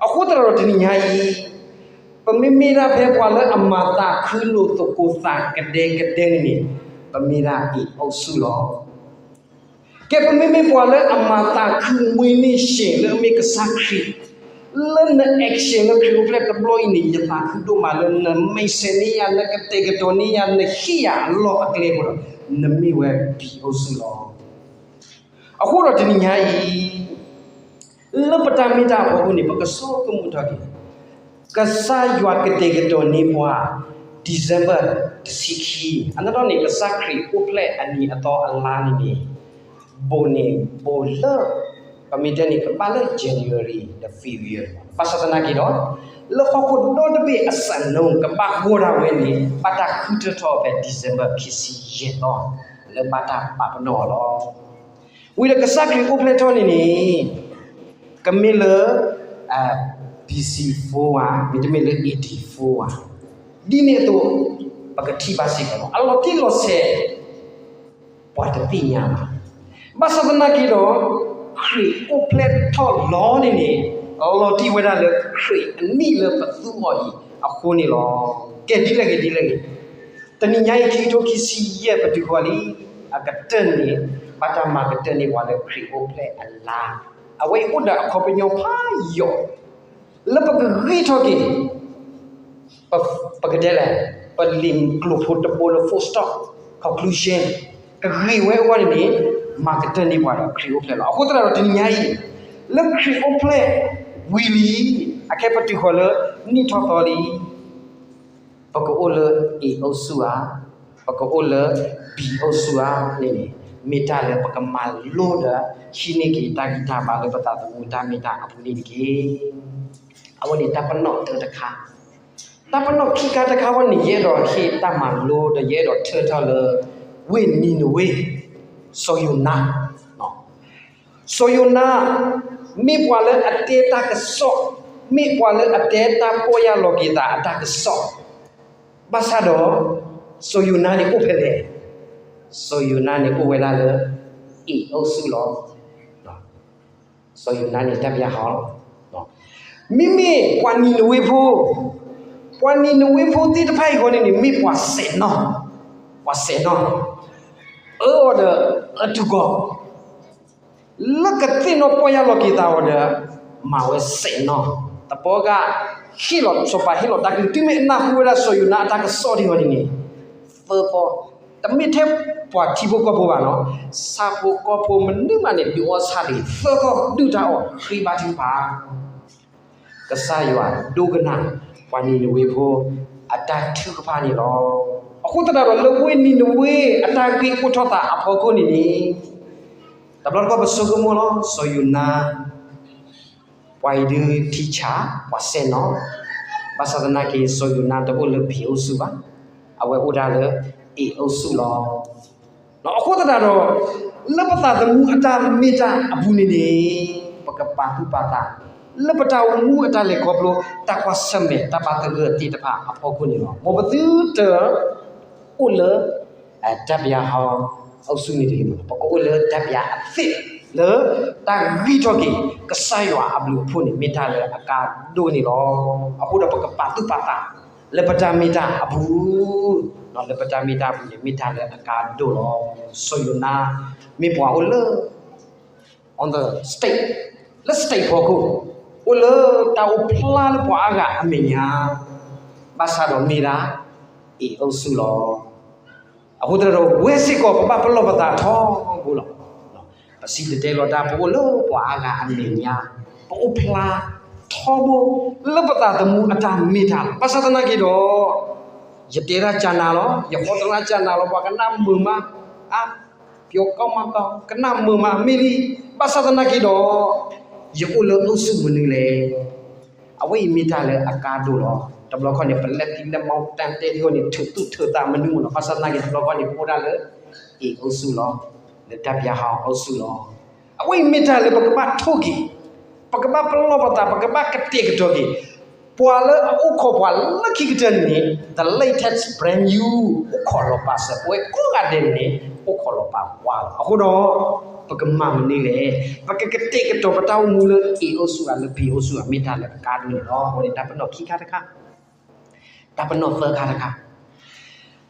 အဃိသတးဒီးတနံၤညါအံၤ ပမ့မ့ၢ်ဒၣ်ဖဲပှၤလၢအမၤသးခုလိာ်သကိးသးကဒဲကဒဲန့ၣ်န့ၣ် ပမ့ၢ်ဒၣ်အ့ၣ်အူဆူၣ်လီၤ. ကဲပမ့မ့ၢ်ပှၤလၢအမၤသးခုမွေးနေ့ရှင်လၢအမ့ၢ်ကစၢ်ခရံာ်, လၢန action လၢခရံာ်အိၣ်ဖျဲၣ်တဘျီအံၤန့ၣ် ယသးခုဒိၣ်မးလၢနမဲာ်ဆဲးန့ၢ်ယၤ နကတဲာ်ကတီၤန့ၢ်ယၤ နဟ့ၣ်ယၤအလီၢ်အကျဲအဃိဒီး နမ့ၢ်ဝဲဘံၣ်အူဆူၣ်လီၤ. အဃိဒီးတနံၤညါအံၤ လၢပတၢ်မ့ၢ်တၢ်အဖီခိၣ်န့ၣ် ပကဆိကမိၣ်ထီၣ်က့ၤ ကစၢ်ယွၤကတဲာ်ကတီၤန့ၢ်ပှၤ December တဆံခံ, အနီၢ်နီၢ်န့ၣ် ကစၢ်ခရံာ်အိၣ်ဖျဲၣ်အနံၤအသီအလါန့ၣ်န့ၣ် ဘိးန့ၣ်ဘိးလၢ ပမ့ၢ်တဲန့ၣ် ကဘၣ်လၢ January ဒီး February ဘၣ်ဆၣ်သနာ်က့ဒီး လၢဟီၣ်ခိၣ်ဒီတဘ့ၣ်အစးနုကဘၣ်ဂီၢ်ဒၣ်ဝဲန့ၣ် ဘၣ်တၢ်ဃုထၢထီၣ်ဖဲ December ခံဆံယဲၢ်သီ လၢဘၣ်တၢ်ပာ်ပနီၣ်အီၤလီၤ. ဝံၤဒီးကစၢ်ခရံာ်အိၣ်ဖျဲၣ်ထီၣ်န့ၣ်န့ၣ် ကမ့ၢ်လၢ B C four ဧါ, မ့တမ့ၢ်လၢ A D four ဧါ, ဒ်န့ၣ်အသိး ပကထံၣ်ဘၣ်စ့ၢ်ကီးလီၤ. အလီၤတံၢ်လီၤဆဲး ပှၤတသ့ၣ်ညါဘၣ်. ဘၣ်ဆၣ်သနာ်က့ဒီး ခရံာ်အိၣ်ဖျဲၣ်ထီၣ်လီၤန့ၣ်န့ၣ် လီၤတံၢ်ဝဲဒၣ်လၢခရံာ်အနံၣ်လၢပသူအီၤအံၤအဃိန့ၣ်လီၤ. ကဲဒ်လဲၣ်ဂ့ၤဒ်လဲၣ်ဂ့ၤ, တနံၤညါအံၤ ခံကထိခံဆံယဲၢ် ပတုၤဃီၤလံ, အကတၢၢ်န့ၣ် ဘၣ်တၢ်မၤကတၢၢ်န့ၢ်ပှၤလၢခရံာ်အိၣ်ဖျဲၣ်အလါ, အဝဲအံၤအိၣ်ဒီးအခီပညီဖးယိာ် လၢပကဂ့ၢ်ထီၣ်က့ၤ ပကတဲလဲၣ်, ပလံာ်ကျိာ်ဖိတဘိလၢ full stop, conclusion, ကဂ့ၤဝဲအဂီၢ်န့ၣ်န့ၣ် မၤကတၢၢ်န့ၢ်ပှၤဒီးခရံာ်အိၣ်ဖျဲၣ်လီၤ. အဃိသတးဒီးတနံၤညါအံၤ လၢခရံာ်အိၣ်ဖျဲၣ်ဝံၤလံ, အခဲပတုၤဃီၤလၢနံၣ်ထီၣ်သီလံ, ပကအိၣ်လၢ A အုပ်စုဧါ, ပကအိၣ်လၢ B အုပ်စုဧါန့ၣ်န့ၣ် မ့ၢ်တၢ်လၢပကမၤလိဒီး ဟံးန့ၢ်က့ၤတၢ်ဂံၢ်တၢ်ဘါလၢပသးသမူတၢ်မ့ၢ်တၢ်အပူၤန့ၣ်တက့ၢ်. အဝဲန့ၣ်တၢ်ပနီၣ်တၢတခါ, တၢ်ပနီၣ်ခံခါတခါဝဲန့ၣ် ယအဲၣ်ဒိးဟ့ၣ်တၢ်မၤလိဒီး ယအဲၣ်ဒိးထၢထီၣ်လၢ ဝ့ၢ်နံၤနဝ့, စီၤယိၤနါ စီၤယိၤနါ မ့ၢ်ပှၤလၢအတဲတၢ်ကစီၣ်, မ့ၢ်ပှၤလၢအတဲတၢ်ပီၢ်ယၢ်လီၤက့ၤသးအတၢ်ကစီၣ်, ဘၣ်ဆၣ်ဒီး စီၤယိၤနါန့ၣ်အိၣ်ဖဲလဲၣ်, စီၤယိၤနါန့ၣ်အိၣ်ဝဲဒၣ်လၢ A အုပ်စုလီၤ. စီၤယိၤနါန့ၣ် တၢ်ဘျါဟီလီၤ. မ့မ့ၢ်ပှၤနံၤနဝ့ဖိ, ပှၤနံၤနဝ့ဖိသ့ၣ်တဖၣ်အံၤဃီန့ၣ်န့ၣ် မ့ၢ်ပှၤစဲးနီၣ်, ပှၤစဲးနီၣ်, အၢအီၤဒီးအၢတူၢ်ကီၢ်, လၢကသ့ၣ်နီၣ်ပီၢ်ယၢ်လီၤက့ၤသးအီၤဒီး မၤဝဲစဲးနီၣ်, သပှၢ်က ဟ့ၣ်လီၤစီၤပၤဟ့ၣ်လီၤတၢ်ကလုၢ် တုၤမ့ၢ်အနၢ်ဟူဝဲဒၣ်စီၤယိၤနါအတၢ်ကစီၣ်ဒံးဃီန့ၣ်န့ၣ်, သၢသီ တမ့ၢ်ထဲပှၤထံဖိကီၢ်ဖိဘၣ်နီၤ, ဆၣ်ဖိကီၢ်ဖိမနုၤမးန့ၣ် ဒုးအီၣ်ဆၣ်တဂ့ၤ, သၢကီၢ်ဒုၣ်တၢ်အီၣ် ဃ့ဘါထုကဖၣ် ကစၢ်ယွၤဒိကနၣ် ပှၤနံၤနဝ့ဖိ အတၢ်ထုကဖၣ်န့ၣ်လီၤ. အဃိသတးဒီး လၢဝ့ၢ်နံၤနဝ့အတၢ်ဂ့ၢ်အိၣ်ထီၣ်သးအဖီခိၣ်န့ၣ်န့ၣ်, တဘျီတခီၣ်ပဆိကမိၣ်လီၤ စီၤယိၤနါ ပှၤအံၤဒုးထံဆး ပှၤစဲနီၤ, ဘၣ်ဆၣ်သနာ်က့ စီၤယိၤနါတအိၣ်လၢ B အုပ်စုဘၣ်, အဝဲအိၣ်ဒၣ်လၢ A အုပ်စုလီၤ. အဃိသတးဒီး လၢပသးသမူအတၢ်မ့ၢ်တၢ်အပူၤန့ၣ်န့ၣ်, ပကပာ်သူၣ်ပာ်သး လၢပတၢ်အိၣ်မူအတၢ်လဲၤခီဖျိ တၢ်ကွၢ်ဆၢၣ်မဲာ်တၢ်ဘၣ်သဂၢၢ်သ့ၣ်တဖၣ်အဖီခိၣ်န့ၣ်လီၤ. မ်ပသုတအိၣ်လၢ တပ်ဗျာဟောင်းအုပ်စုန့ၣ်တဂ့ၤမး, ပကအိၣ်လၢ တပ်ဗျာအသ့ၣ် လၢတၢ်ဂံၢ်ထီၣ်က့ၤ ကစၢ်ယွၤအဘျုးအဖှိၣ်န့ၣ် မ့ၢ်တၢ်လၢအကါဒိၣ်န့ၣ်လီၤ. အဃိဒီးပကပာ်သူၣ်ပာ်သး လၢပတၢ်မ့ၢ်တၢ်အပူၤ, လၢပတၢ်မ့ၢ်တၢ်အပူၤန့ၣ် မ့ၢ်တၢ်လၢအကါဒိၣ်လီၤ. စီၤယိၤနါ မ့ၢ်ပှၤအိၣ်လၢ on the stage, လၢ stage ဖီခိၣ်, အိၣ်လၢတၢ်အိၣ်ဖျါလၢပှၤအါဂၤအမဲာ်ညါ, ဘၣ်ဆၣ်ဒီးမ့ၢ်ဒၣ် A အုပ်စုလီၤ. အဃိသတးဒီး ဝဲစ့ၢ်ကီး ပဘၣ်ပလီၢ်ပသးထီဘိလီၤ. ပစံၣ်တဲၤတဲလီၤတၢ် ပအိၣ်လၢပှၤအါဂၤအမဲာ်ညါ, ပအိၣ်ဖျါထီဘိ လၢပသးသမူအတၢ်မ့ၢ်တၢ်လီၤ. ဘၣ်ဆၣ်သနာ်က့ဒီး ယတဲတၢ်ကနၤလီၤ, ယဃီတရၣ်ကနၤလီၤ, ပှၤကနၣ်မုာ်မး, အါ, ပျီကီမးကီ, ကနၣ်မုာ်မး မ့ၢ်လံ. ဘၣ်ဆၣ်သနာ်က့ဒီး ယအိၣ်လၢအုပ်စုမနုၤလဲၣ်. အဝဲအံၤမ့ၢ်တၢ်လၢအကါဒိၣ်လီၤ. တဘျီခီန့ၣ် ပလဲၤသံလဲၤမီတၢ်တဲသ့ၣ်အဂီၢ်န့ၣ် ထုးသူၣ်ထုးသးမနုၤမ့ၢ်နီၤ. ဘၣ်ဆၣ်သနာ်က့ တဘျီခီန့ၣ် ပအိၣ်ဒၣ်လၢ A အုပ်စုလီၤ, လၢ တပ်ဗျာဟောင်းအုပ်စုလီၤ. အဝဲအံၤမ့ၢ်တၢ်လၢပကဘၣ်ထိၣ်က့ၤ, ပကဘၣ်ပလီၢ်ပသး, ပကဘၣ်ကတဲာ်ကတီၤက့ၤ ပှၤလၢအအိၣ်ခိးပှၤလၢခံကတၢၢ်န့ၣ်န့ၣ် the latest brand new အိၣ်ခိးလီၤပာ်စၢၤ, ပဝဲကိးဂၤဒဲးန့ၣ်န့ၣ် အိၣ်ခိးလီၤပာ်ဝါလီၤ. အဃိဒီး ပကမၤမနုၤလဲၣ်. ပကကတဲာ်ကတီၤပတၢ်အိၣ်မူလၢ A အုပ်စုဧါ လၢ B အုပ်စုဧါ မ့ၢ်တၢ်လၢအကါဒိၣ်န့ၣ်လီၤ. အဃိန့ၣ်တၢ်ပနီၣ်ခံခါတခါ, တၢ်ပနီၣ်သၢခါတခါ,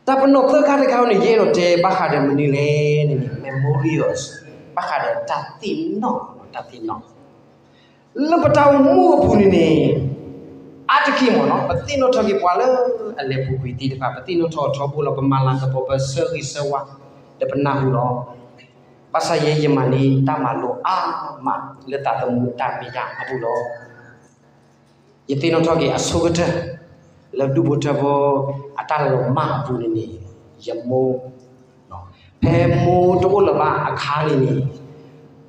တၢ်ပနီၣ်သၢခါတခါန့ၣ် ယအဲၣ်ဒိးတဲဘၣ်ဃးဒီးမနုၤလဲၣ်န့ၣ်န့ၣ် memorials, ဘၣ်ဃးဒီးတၢ်သ့ၣ်နီၣ်, တၢ်သ့ၣ်နီၣ် လၢပတၢ်အိၣ်မူအပူၤန့ၣ်န့ၣ် အါတက့ၢ်မ့ၢ်နီၤ, ပသ့ၣ်နီၣ်ထီၣ်က့ၤပှၤလၢအလဲၤပူၤကွံာ်သ့ၣ်တဖၣ်, ပသ့ၣ်နီၣ်ထီၣ်အထီဘိလီၤ, ပမၤလၤကပီၤ ပဆၢဂ့ၤဆၢဝါ ဒီးပနၢ်ဟူလီၤ. ဘၣ်ဆၣ်ယဲယမၤန့ၢ်တၢ်မၤလိအါမး လၢသးသမူတၢ်မ့ၢ်တၢ်အပူၤလီၤ. ယသ့ၣ်နီၣ်ထီၣ်က့ၤအဆိကတၢၢ် လၢဒူၣ်ဖိထၢဖိအတၢ်လီၤမၢ်အပူၤန့ၣ်န့ၣ် ယမိၢ်, ဖဲမိၢ်တအိၣ်လၢၤဘၣ်အခါန့ၣ်န့ၣ်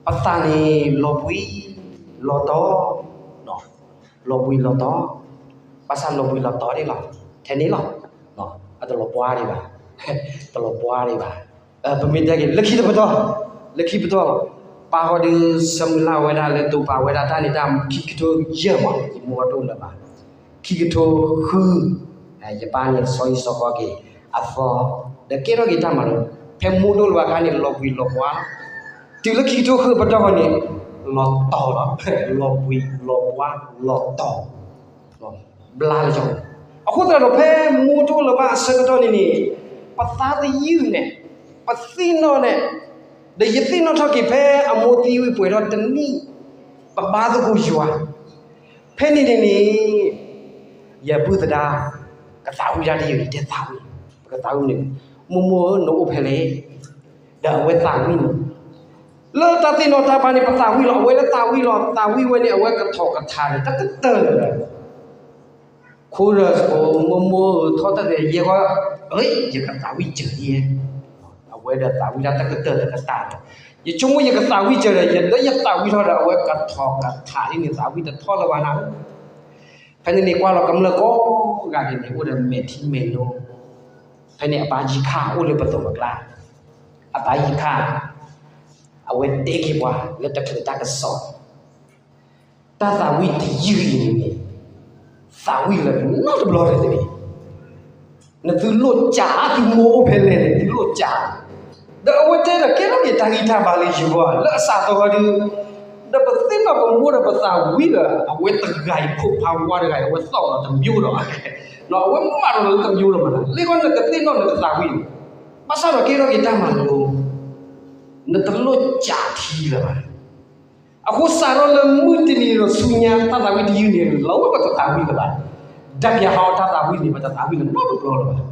ပသးန့ၣ်လီၤဘှံးလီၤတီၤ, လီၤဘှံးလီၤတီၤ, ဘၣ်ဆၣ်လီၤဘှံးလီၤတီၤဒၣ်လီၤ, ထဲန့ၣ်လီၤ, အတလီၤပှီၢ်ဒံးဘၣ်, တလီၤပှီၢ်ဒံးဘၣ်. ပမ့ၢ်တဲက့ၤ လၢခံတပတီၢ်, လၢခံပတီၢ်, ပၢ်ဃီဒုးဆၢမုၢ်လၢ်ဝဲဒၣ်လၢတိာ်ပာ်ဝဲဒၣ်တၢ်န့ၣ် တၢ်ခံကထိယဲၢ်မး, ယမိၢ်တအိၣ်လၢၤဘၣ်, ခံကထိဃု, ယပၢ်န့ၣ် ဆီဟံၣ်ဆီဃီက့ၤအသီ, ဒီးကဲထီၣ်က့ၤတၢ်မၤလိ, ဖဲမိၢ်တအိၣ်လၢၤဘၣ်အခါန့ၣ် လီၤဘှံးလီၤပှီၢ်, တုၤလၢခံကထိဃုပတီၢ်ဃီန့ၣ် လီၤတီၤလီၤ, လီၤဘှံးလီၤပှီၢ်လီၤတီၤ ဘျါလၢကီ, အဃိသတးဒီး ဖဲမိၢ်တအိၣ်လၢၤဘၣ်အဆၢကတီၢ်န့ၣ်န့ၣ် ပသးသယုၢ်န့ၣ်, ပသ့ၣ်နီၣ်န့ၣ်, ဒီးယသ့ၣ်နီၣ်ထီၣ်က့ၤ ဖဲအမိၢ်သံဝံၤပှဲၤထီၣ်တနံၣ်, ပဘါသကိးယွၤ, ဖဲန့ၣ်န့ၣ်န့ၣ် ယပုၢ်သဒါ ကသးဝံၣ်တၢ်တယုၢ်န့ၣ် တဲသးဝံၣ်, ပကသးဝံၣ်န့ၣ်, မိၢ်မိၢ်ဧၢ နအိၣ်ဖဲလဲၣ်, ဒီးအဝဲသးဝံၣ်န့ၣ် လၢတၢ်သ့ၣ်နီၣ်တၢ်ပာ်န့ၣ် ပသးဝံၣ်လီၤ, အဝဲလၢသးဝံၣ်လီၤ, သးဝံၣ်ဝဲန့ၣ် အဝဲကထီၣ်ကထးန့ၣ် တကတၢၢ်လၢၤ, ခိရၢၣ်စကိး မိၢ်မိၢ်ဧၢ ထီတၢ်ရဲၣ်ယဲၢ်ဂီၢ်, ယကသးဝံၣ်စၢၤယဲၢ်, အဝဲဒီးသးဝံၣ်လၢတကတၢၢ်တကတၢၢ်လီၤ, ယဆိကမိၣ်ယကသးဝံၣ်စၢၤဒီး ယလၢယသးဝံၣ်ထီၣ်ဒီး အဝဲကထီၣ်ကထးဒ်န့ၣ် သးဝံၣ်တထီၣ်လၢၤဘၣ်နၤဧၢ, ဖဲန့ၣ်န့ၣ် ကွၢ်လီၤကမျၢၢ်ကိးဂၤဒဲးန့ၣ် အိၣ်ဒီးမဲာ်ထံမဲာ်နိ, ဖဲန့ၣ်အပၢ်ယံခၣ်အိၣ်လၢပသိးပကျါ, အပၢ်ယံခၣ် အဝဲတဲက့ၤပှၤလၢတချုးတၢ်ကစီၣ်, တၢ်သးဝံၣ်တယုၢ်အံၤန့ၣ်န့ၣ် သးဝံၣ်လၢနီတဘျီတဂ့ၤ, နသုလိၣ်ကး သုမိၢ်အိၣ်ဖဲလဲၣ်န့ၣ် သုလိၣ်ကး, ဒီးအဝဲတဲဒီးကဲထီၣ်က့ၤတၢ်ဂံၢ်တၢ်ဘါလၢယဂီၢ် လၢအစးသီဃီဒုး, ဒီးပသ့ၣ်နီၣ်ပမိၢ်ဒီးပသးဝံၣ်ဒီး အဝဲတဂၤအံၤ ခိၣ်ဖးဝါတဂၤအံၤ အဝဲသီၣ်ဒီးတမျိုးဒီး, အဝဲမၤဒီးလၢတမျိုးလီၤမး, လၢဃီနကသ့ၣ်နီၣ်နကသးဝံၣ်န့ၣ်, ဘၣ်ဆၣ်ဒီးကဲထီၣ်က့ၤတၢ်မၤလိ, နတလိၣ်ကးထံလၢၤဘၣ်. အဃိစးထီၣ်လၢမုၢ်တနံၤဒီးဆူညါ တၢ်သးဝံၣ်တယုၢ်န့ၣ် လီၤဝဲပတသးဝံၣ်လၢၤဘၣ်, ဒၣ်ပျၢၤဟးအီၤတၢ်သးဝံၣ်န့ၣ် ပတသးဝံၣ်လၢၤနီတဘျီလၢၤဘၣ်.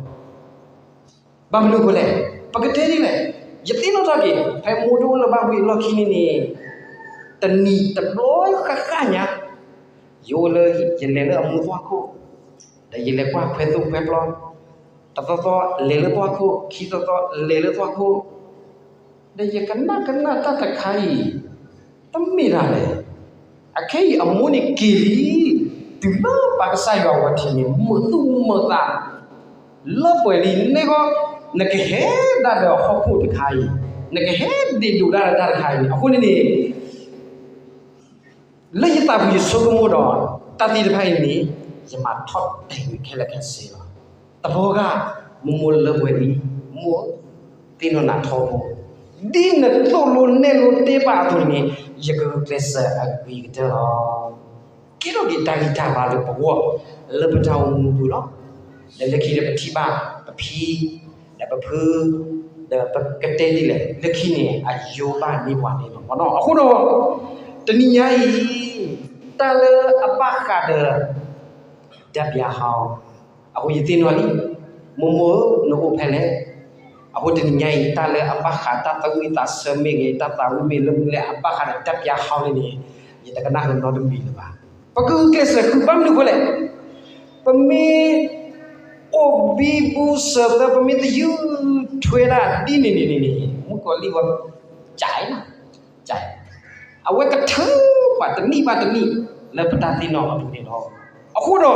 ဘၣ်မနုၤအဃိလဲၣ်, ပကတဲဒ်လဲၣ်, ယသ့ၣ်နီၣ်ထီၣ်က့ၤ ဖဲမိၢ်တအိၣ်လၢၤဘၣ်ဝံၤအလီၢ်ခံန့ၣ်န့ၣ်, တနံၤတဘျီဃၣ်ဃၣ်ညါ, ယအိၣ်လၢ ယလဲၤလၢအမူသွၣ်ခိၣ်, ဒီးယလဲၤကွၢ်ခွဲသိၣ်ခွဲပျီ, တသီသီလဲၤလၢသွၣ်ခိၣ်, ခံသီသီလဲၤလၢသွၣ်ခိၣ်, ဒီးယကနၣ်ကနၣ်တၢ်တခါအံၤ, တမ့ၢ်ဒၣ်လဲၣ်. အခဲအံၤအမိၢ်န့ၣ်က့ၤလံ, တုၤလၢပၢ်ကစၢ်ယွၤဝဲထံးန့ၣ် မုာ်သူၣ်မုာ်သး လၢပှဲၤလံန့ၣ်ဃီ, နကဟဲဒၣ်ဒီးဟီၣ်ခိၣ်တခါအံၤ, နကဟဲဒ့းဒိးဒၣ်ဒီးတၢ်တခါအံၤန့ၣ် အဃိန့ၣ်န့ၣ် လၢယသးပူၤယဆိကမိၣ်ဒီး တၢ်သ့ၣ်တဖၣ်အံၤန့ၣ် ယမၤထီၣ်တဲာ်န့ၣ်ခဲလၢာ်ခဲဆ့လီၤ. တဘျီဂၤ, မိၢ်မိၢ်လၢပှဲၤလံ, မိၢ်သ့ၣ်နီၣ်နၤထီဘိ, ဒ်နသိၣ်လိနဲၣ်လိတဲပာ်အသိးန့ၣ် ယကဂုာ်ကျဲးစၢးအဂ့ၤကတၢၢ်လီၤ. ကဲထီၣ်က့ၤတၢ်ဂံၢ်တၢ်ဘါလၢပဂီၢ် လၢပတၢ်အိၣ်မူပူၤလီၤ. ဒီးလၢခံဒီးပထံၣ်ဘၣ်ပဖံ ဒီးပဖု ဒီးပကတဲဒ်လဲၣ် လၢခံန့ၣ် အယိဘၣ်န့ၢ်ပှၤန့ၣ်လီၤ. အဃိဒီး တနံၤညါအံၤ တၢ်လၢအဘၣ်ဃးဒီး ဓာတ်ပြားဟောင်း, အဃိယသ့ၣ်နီၣ်လံ, မိၢ်မိၢ်ဧၢ နအိၣ်ဖဲလဲၣ်. အဃိတနံၤညါအံၤ တၢ်လၢအဘၣ်ဃးတၢ်သးဝံၣ်သးဆၢမ့ၢ်ဂ့ၤ, တၢ်သးဝံၣ်မ့ၢ်လၢမနုၤလဲၣ် အဘၣ်ဃးဒီး ဓာတ်ပြားဟောင်း န့ၣ်န့ၣ် ယတကနၣ်ဃုာ်နီတမံၤလၢၤဘၣ်. ပကဂုာ်ကျဲးစၢးဃုာ် ဘၣ်မနုၤအဃိလဲၣ်. ပမ့ၢ်အိၣ်ဘံဘူစၢၤသၢ ပမ့ၢ်သယုၢ်ထွဲဒၣ်ဒ်န့ၣ်န့ၣ်န့ၣ်န့ၣ် မုၣ်ကီၤလံၢ်ဝဲ ကၠးလီၤ, ကၠး အဝဲကထုးပှၤတနံၣ်ဘၣ်တနံၣ် လၢပတၢ်သ့ၣ်နီၣ်အပူၤန့ၣ်လီၤ. အဃိဒီး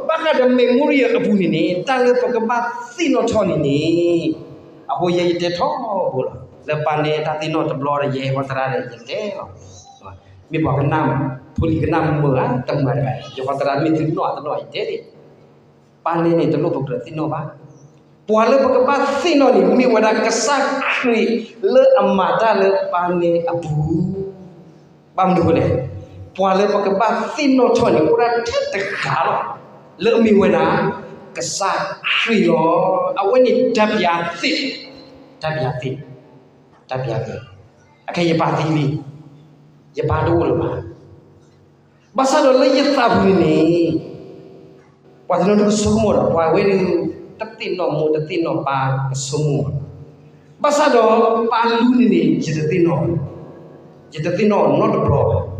ဘၣ်ဃးဒီး memory အပူၤန့ၣ်န့ၣ် တၢ်လၢပကဘၣ်သ့ၣ်နီၣ်ထီၣ်န့ၣ်န့ၣ်, အဃိယဲယတဲထီဘိလီၤ. လၢပၢ်န့ၣ်တၢ်သ့ၣ်နီၣ်တဘျီဒီး ယဲဟီသရၣ်ဒီးယတဲလီၤ. မ့ၢ်ပှၤကနၣ်, ဖိလံၤကနၣ်မုာ်ဧါ တမုာ်ဧါတဂၤ, ယဟီသရၣ်မ့ၢ်သုနီၣ်အတနီၣ်ယတဲန့ၣ် ပၢ်န့ၣ်န့ၣ် တလိၣ်ပကြၢးသ့ၣ်နီၣ်ဘၣ်. ပှၤလၢပကဘၣ်သ့ၣ်နီၣ်န့ၣ် မ့ၢ်ဝဲဒၣ်ကစၢ်ခရံာ်လၢအမၤတၢ်လၢပၢ်န့ၣ်အပူၤ. ဘၣ်မနုၤအဃိလဲၣ်, ပှၤလၢပကဘၣ်သ့ၣ်နီၣ်ထီၣ်န့ၣ် အိၣ်ဒၣ်ထဲတဂၤလီၤ, လၢအမ့ၢ်ဝဲဒၣ် ကစၢ်ခရံာ်လီၤ. အဝဲန့ၣ် ဓာတ်ပြားသစ်, ဓာတ်ပြားသစ်, ဓာတ်ပြားသစ်, အခဲအံၤယပၢ်သံလံ, ယပၢ်တအိၣ်လၢၤဘၣ်. ဘၣ်ဆၣ်ဒီးလၢယသးပူၤန့ၣ်န့ၣ်, ပှၤတနီၤဒုးကဆိကမိၣ်ဒီး ပှၤဝဲဒၣ် တသ့ၣ်နီၣ်မိၢ်တသ့ၣ်နီၣ်ပၢ်ကဆိကမိၣ်, ဘၣ်ဆၣ်ဒီးပၢ်လူန့ၣ်န့ၣ် ယတသ့ၣ်နီၣ်, ယတသ့ၣ်နီၣ်နီတဘျီဘၣ်.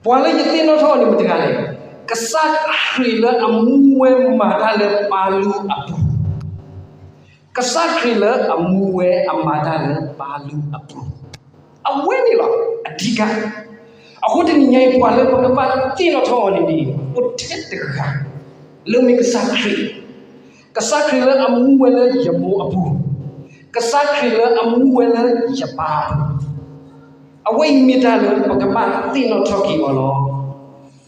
ပှၤလၢယသ့ၣ်နီၣ်ထီၣ်န့ၣ်မ့ၢ်တဂၤလဲၣ်, ကစၢ်ခရံာ်လၢအမူဝဲမၤတၢ်လၢပၢ်လူအပူၤ ကစၢ်ခရံာ်လၢအမူဝဲအမၤတၢ်လၢပၢ်လူအပူၤ, အဝဲန့ၣ်လီၤ အဓိက. အဃိတနံၤညါအံၤ ပှၤလၢပကဘၣ်သ့ၣ်နီၣ်ထီၣ်အီၤန့ၣ်န့ၣ် အိၣ်ထဲတဂၤ လၢမ့ၢ်ကစၢ်ခရံာ်, ကစၢ်ခရံာ်လၢအမူဝဲလၢယမိၢ်အပူၤ, ကစၢ်ခရံာ်လၢအမူဝဲလၢယပၢ်အပူၤ, အဝဲအံၤမ့ၢ်တၢ်လၢပကဘၣ်သ့ၣ်နီၣ်ထီၣ်က့ၤအီၤလီၤ.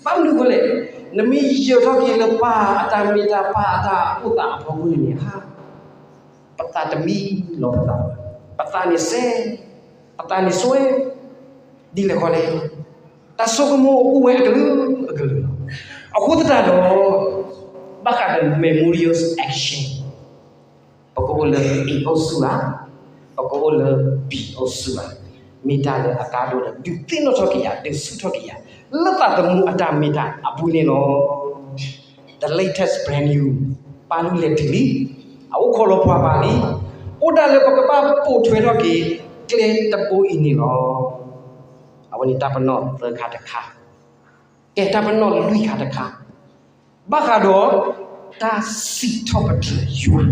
ဘၣ်မနုၤအဃိလဲၣ်, နမ့ၢ်ယၢၤထီၣ်က့ၤလၢပၢ်အတၢ်မ့ၢ်တၢ် ပၢ်အတၢ်အိၣ်သးအဖီခိၣ်န့ၣ်ဧါ, ပသးတမံလီၤပသး, ပသးန့ၣ်စဲး, ပသးန့ၣ်စွဲ, ဒ်လဲၣ်ဃီလဲၣ်, တၢ်ဆိကမိၣ်အိၣ်ဝဲအကလုာ်ကလုာ်လီၤ. အဃိသတးဒီး ဘၣ်ဃးဒီး memorial action ပကအိၣ်လၢ A အုပ်စုဧါ, ပကအိၣ်လၢ B အုပ်စုဧါ, မ့ၢ်တၢ်လၢအကါဒိၣ်ဒီး ဒုးသ့ၣ်နီၣ်ထီၣ်က့ၤယၤ ဒုးဆူၣ်ထီၣ်က့ၤယၤ လၢသးသမူအတၢ်မ့ၢ်တၢ်အပူၤန့ၣ်လီၤ. The latest brand new ပၢ်လူလဲၤတုၤလံ, အအိၣ်ခိးလီၤပှၤဘၣ်လံ, အိၣ်ဒၣ်လၢပကဘၣ်ပိာ်ထွဲထီၣ်က့ၤ ကျဲတဘိအံၤန့ၣ်လီၤ. အဝဲန့ၣ်တၢ်ပနီၣ်သၢခါတခါ, ကဲတၢ်ပနီၣ်လွံၢ်ခါတခါ, ဘၣ်ဃးဒီး တၢ်စံးထီၣ်ပတြၢၤယွၤ,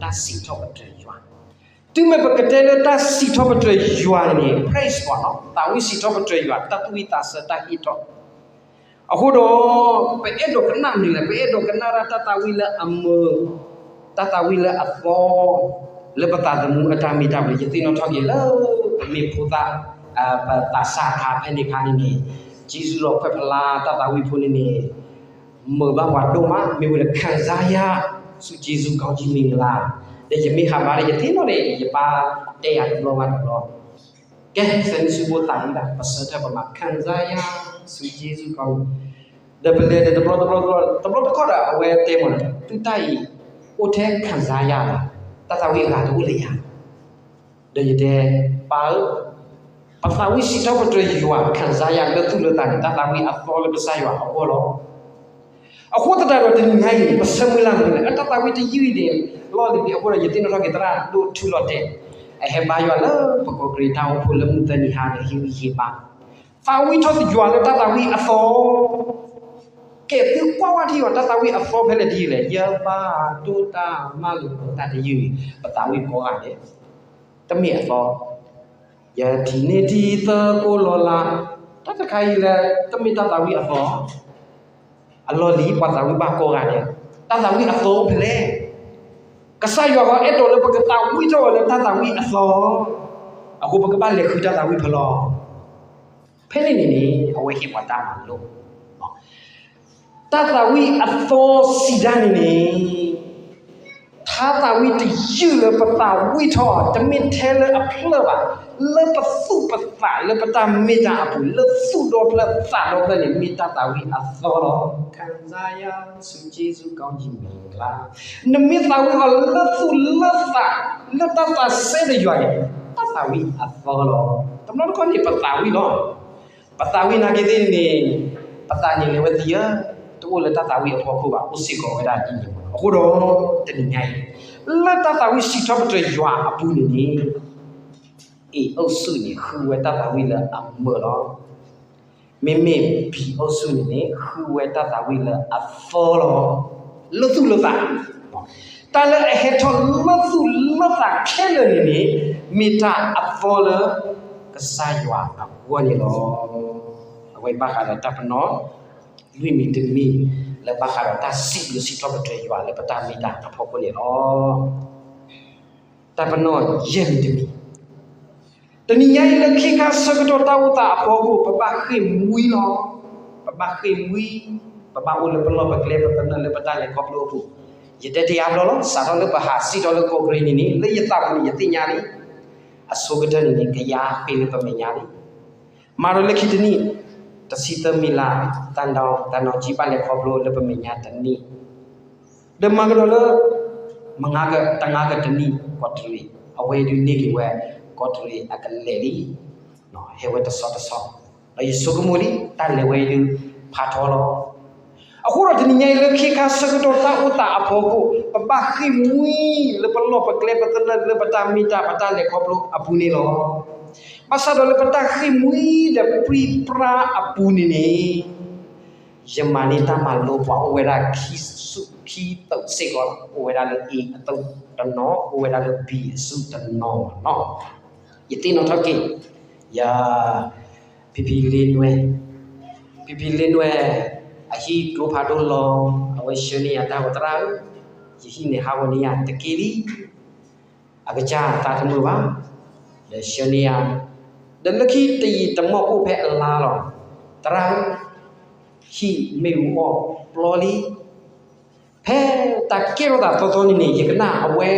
တၢ်စံးထီၣ်ပတြၢၤယွၤ. တုၤမ့ၢ်ပကတဲလၢတၢ်စံးထီၣ်ပတြၢၤယွၤန့ၣ် praise ပှၤလီၤ, သးဝံၣ်စံးထီၣ်ပတြၢၤယွၤ, တၢ်သူၣ်ဝံၣ်သးဆၢတၢ်ဟ့ၣ်ထီၣ်. အဃိဒီး ပအဲၣ်ဒိးကနၣ်မနုၤလဲၣ်, ပအဲၣ်ဒိးကနၣ်ဒၣ်တၢ်သးဝံၣ်လၢအမုာ်, တၢ်သးဝံၣ်လၢအသီ, လၢပသးသမူအတၢ်မ့ၢ်တၢ်ပူၤ ယသ့ၣ်နီၣ်ထီၣ်က့ၤလၢ ပမ့ၢ်ဖိသၣ်, ပသးစၢ်အခါဖဲန့ၣ်အခါန့ၣ်န့ၣ်, က့စူးလီၤခွဲးဖျါတၢ်သးဝံၣ်ဖိန့ၣ်န့ၣ် မုာ်ဘၣ်ပှၤဒိၣ်မး, မ့ၢ်ဝဲလၢ ခံစားရ စူၢ်က့စူၢ် ကောင်းကြီးမင်္ဂလာ, ဒီးယမ့ၢ်ဟးဘါဒီး ယသ့ၣ်နီၣ်န့ၣ် ယပၢ်တဲယၤတဘျီဘၣ်တဘျီ, ကဲ သဲမုၢ်ဆူဘိသးဝံၣ်ဒၣ် ပဆၢထၢၣ်ပမၤ ခံစားရ စူၢ်က့စူၢ် ကောင်းကြီး, ဒီးပလဲၤဒီးတဘျီတဘျီတဘျီ တဘျီတခီၣ်ဒီး အဝဲတဲမ့ၢ်ဒီး သုတၢ်အံၤ အိၣ်ထဲ ခံစားရ လီၤ, တၢ်သးဝံၣ်အဂၤတအိၣ်လၢယၤ ဒီးယတဲ, ပၢ်ဧၢ, ပသးဝံၣ်စံးထီၣ်ပတြၢၤယွၤ ခံစားရ လၢသူၣ်လၢသးန့ၣ် တၢ်သးဝံၣ်အသီလၢကစၢ်ယွၤအဂီၢ်လီၤ. အဃိသတးဒီးတနံၤညါအံၤ ပဆၢမုၢ်လၢ်မနုၤလဲၣ်, အတၢ်သးဝံၣ်တယုၢ်အံၤန့ၣ် လီၢ်လံၤအဃိဒီး ယသ့ၣ်နီၣ်ထီၣ်က့ၤသရၣ်ဒိၣ်ထူလီၤတဲာ်, အဟဲဘါယွၤလၢပကီၢ်ကရံးတၢ်အိၣ်ဖှိၣ်လၢမုၢ်သၢနံၤဟါဒီး ဟ့ၣ်ဂံၢ်ဟ့ၣ်ဘါ, သးဝံၣ်ထီၣ်ယွၤလၢတၢ်သးဝံၣ်အသီ ကဲသုကွၢ်ဝဲထံၣ်အီၤ တၢ်သးဝံၣ်အသီဖဲလဲၣ်တယုၢ်လဲၣ်, ယဘၣ်ဒိၣ်တၢ်မၤလိာ်တၢ်တယုၢ်န့ၣ် ပသးဝံၣ်ကိးဂၤဒဲး, တမ့ၢ်အသီ, ယထံၣ်န့ၢ်ထံသၢကိးလီၤလး, တၢ်တခါအံၤလၢ တမ့ၢ်တၢ်သးဝံၣ်အသီ, အလီၢ်လံၤပှၤသးဝံၣ်ဘၣ်ကိးဂၤဒဲး, တၢ်သးဝံၣ်အသီဖဲလဲၣ်, ကစၢ်ယွၤဂီၢ်အဲၣ်ဒိးလၢပကသးဝံၣ်ထီၣ်ဝဲလၢတၢ်သးဝံၣ်အသီ, အဃိပကဘၣ်လဲၤဃုတၢ်သးဝံၣ်ဖဲလဲၣ် ဖဲန့ၣ်န့ၣ်န့ၣ် အဝဲဟ့ၣ်ပှၤတၢ်မၤလိာ်, တၢ်သးဝံၣ်အသီစံးဒၣ်န့ၣ်န့ၣ်, ထါသးဝံၣ်တယုၢ်လၢပသးဝံၣ်ထီၣ် တမ့ၢ်ထဲလၢအဖျၢၣ်ဘၣ်, လၢပသူၣ်ပသးလၢပတၢ်မ့ၢ်တၢ်အပူၤ လၢသူၣ်ဒီဖျၢၣ်သးဒီဖျၢၣ်န့ၣ် မ့ၢ်တၢ်သးဝံၣ်အသီလီၤ. ခံစားရ စုကျေးဇူးကောင်းကြီးမင်္ဂလာ, နမ့ၢ်သးဝံၣ်အီၤလၢသူၣ်လၢသး လၢတၢ်သးစဲဒီးယွၤန့ၣ် တၢ်သးဝံၣ်အသီလီၤ. တဘျီတခီၣ်န့ၣ် ပသးဝံၣ်လီၤ. ပသးဝံၣ်နာ်က့သ့ၣ်န့ၣ် ပသးန့ၣ်လဲၤဝဲသံဧၢ, တအိၣ်လၢတၢ်သးဝံၣ်အဖီခိၣ်ဘၣ်, အိၣ်စ့ၢ်ကီးဝဲဒၣ်ဒ်န့ၣ်လီၤ. အဃိဒီး တနံၤညါအံၤ လၢတၢ်သးဝံၣ်စံးထီၣ်ပတြၢၤယွၤအပူၤန့ၣ်န့ၣ် A အုပ်စုန့ၣ် ဃုဝဲတၢ်သးဝံၣ်လၢအမုာ်လီၤ. မ့မ့ၢ် B အုပ်စုန့ၣ်န့ၣ် ဃုဝဲတၢ်သးဝံၣ်လၢအသီလီၤ. လၢသူၣ်လၢသး, တၢ်လၢအဟဲထီၣ်လၢသူၣ်လၢသးခဲလၢာ်န့ၣ်န့ၣ် မ့ၢ်တၢ်အသီလၢ ကစၢ်ယွၤအဂီၢ်န့ၣ်လီၤ. အဝဲဘၣ်ဃးဒီးတၢ်ပနီၣ် လွံၢ်မံၤတမံၤ လၢဘၣ်ဃးဒီးတၢ်စံးဘျုးစံးထီၣ်ပတြၢၤယွၤလၢပတၢ်မ့ၢ်တၢ်အဖီခိၣ်န့ၣ်လီၤ. တၢ်ပနီၣ်ယဲၢ်မံၤတမံၤ, တနံၤညါအံၤလၢခ့ခါဆၢကတီၢ်တၢ်အိၣ်သးအဖီခိၣ် ပဘၣ်ဃ့ၢ်မှံလီၤ. ပဘၣ်ဃ့ၢ်မှံ, ပဘၣ်အိၣ်လၢပလီၢ်ပကျဲပသနၢၣ်လၢပတၢ်လဲၤခီဖျိအပူၤ, ယတဲတ့ၢ်အါဘျီလီၤ. စးထီၣ်လၢပဟးစံၣ်ထီၣ်လၢကီၢ်ကရံးန့ၣ်န့ၣ် လၢယသးပူၤန့ၣ် ယသ့ၣ်ညါလံ. အဆိကတၢၢ်န့ၣ်န့ၣ် ကယၤဃ့လၢပမဲာ်ညါလံ. မၤဒီးလၢခံတနံၣ် တဆံသၢမံၤလၢ် တၢ်နီၢ်ကံၣ်ဘၣ်လဲၤခီဖျိလၢပမဲာ်ညါတနံၣ်, ဒီးမၤကဒီးလၢ မငါက တငါကတနံၣ် ကီးတရံး အဝဲဒုးန့ၢ်က့ၤဝဲ ကီးတရံးအကလဲာ်လံ, ဟဲဝဲတဆီတဆီ, ဒီးယဆိကမိၣ်လံ တၢ်လဲၤဝဲအံၤဒုး ဖးထီလီၤ. အဃိဒီးတနံၤညါအံၤလၢခ့ခါဆၢကတီၢ်တၢ်အိၣ်သးအဖီခိၣ် ပဘၣ်ဃ့ၢ်မှံလၢပလီၢ်ပကျဲပသနၢၣ်လၢပတၢ်မ့ၢ်တၢ်ပတၢ်လဲၤခီဖျိအပူၤန့ၣ်လီၤ. ဘၣ်ဆၣ်ဒီးလၢပတၢ်ဃ့ၢ်မှံဒီးပြံပြါအပူၤန့ၣ်န့ၣ် ယမၤန့ၢ်တၢ်မၤလိပှၤအိၣ်ဝဲဒၣ်ခံဆူၣ်ခံသုးစ့ၢ်ကီး, အိၣ်ဝဲဒၣ်လၢ A အသုးတနီၤ, အိၣ်ဝဲဒၣ်လၢ B အသုးတနီၤမ့ၢ်နီၤ. ယသ့ၣ်နီၣ်ထီၣ်က့ၤ ယ ဖံဖံလ့နွဲၣ်, ဖံဖံလ့နွဲၣ် အဟံၣ်ကျိဖးဒိၣ်လီၤ. အဝဲဆှၢန့ၢ်ယၤတၢ်ဂီၤ သရၣ်ဧၢ, ယဟံၣ်န့ၣ်ဟးဂီၤန့ၢ်ယၤတက့ၢ်လံ. အကစၢ်သးတမုာ်ဘၣ်, ဒီးဆှၢန့ၢ်ယၤ, ဒီးလၢခံတယံာ်တမီၢ်အိၣ်ဖဲအလါလီၤ. သရၣ်ဧၢ, ဟံၣ်မ့ၣ်အူအီၣ်ပျီလံ. ဖဲတၢ်ကဲထီၣ်သးသီသီန့ၣ်န့ၣ် ယကနၣ်အဝဲ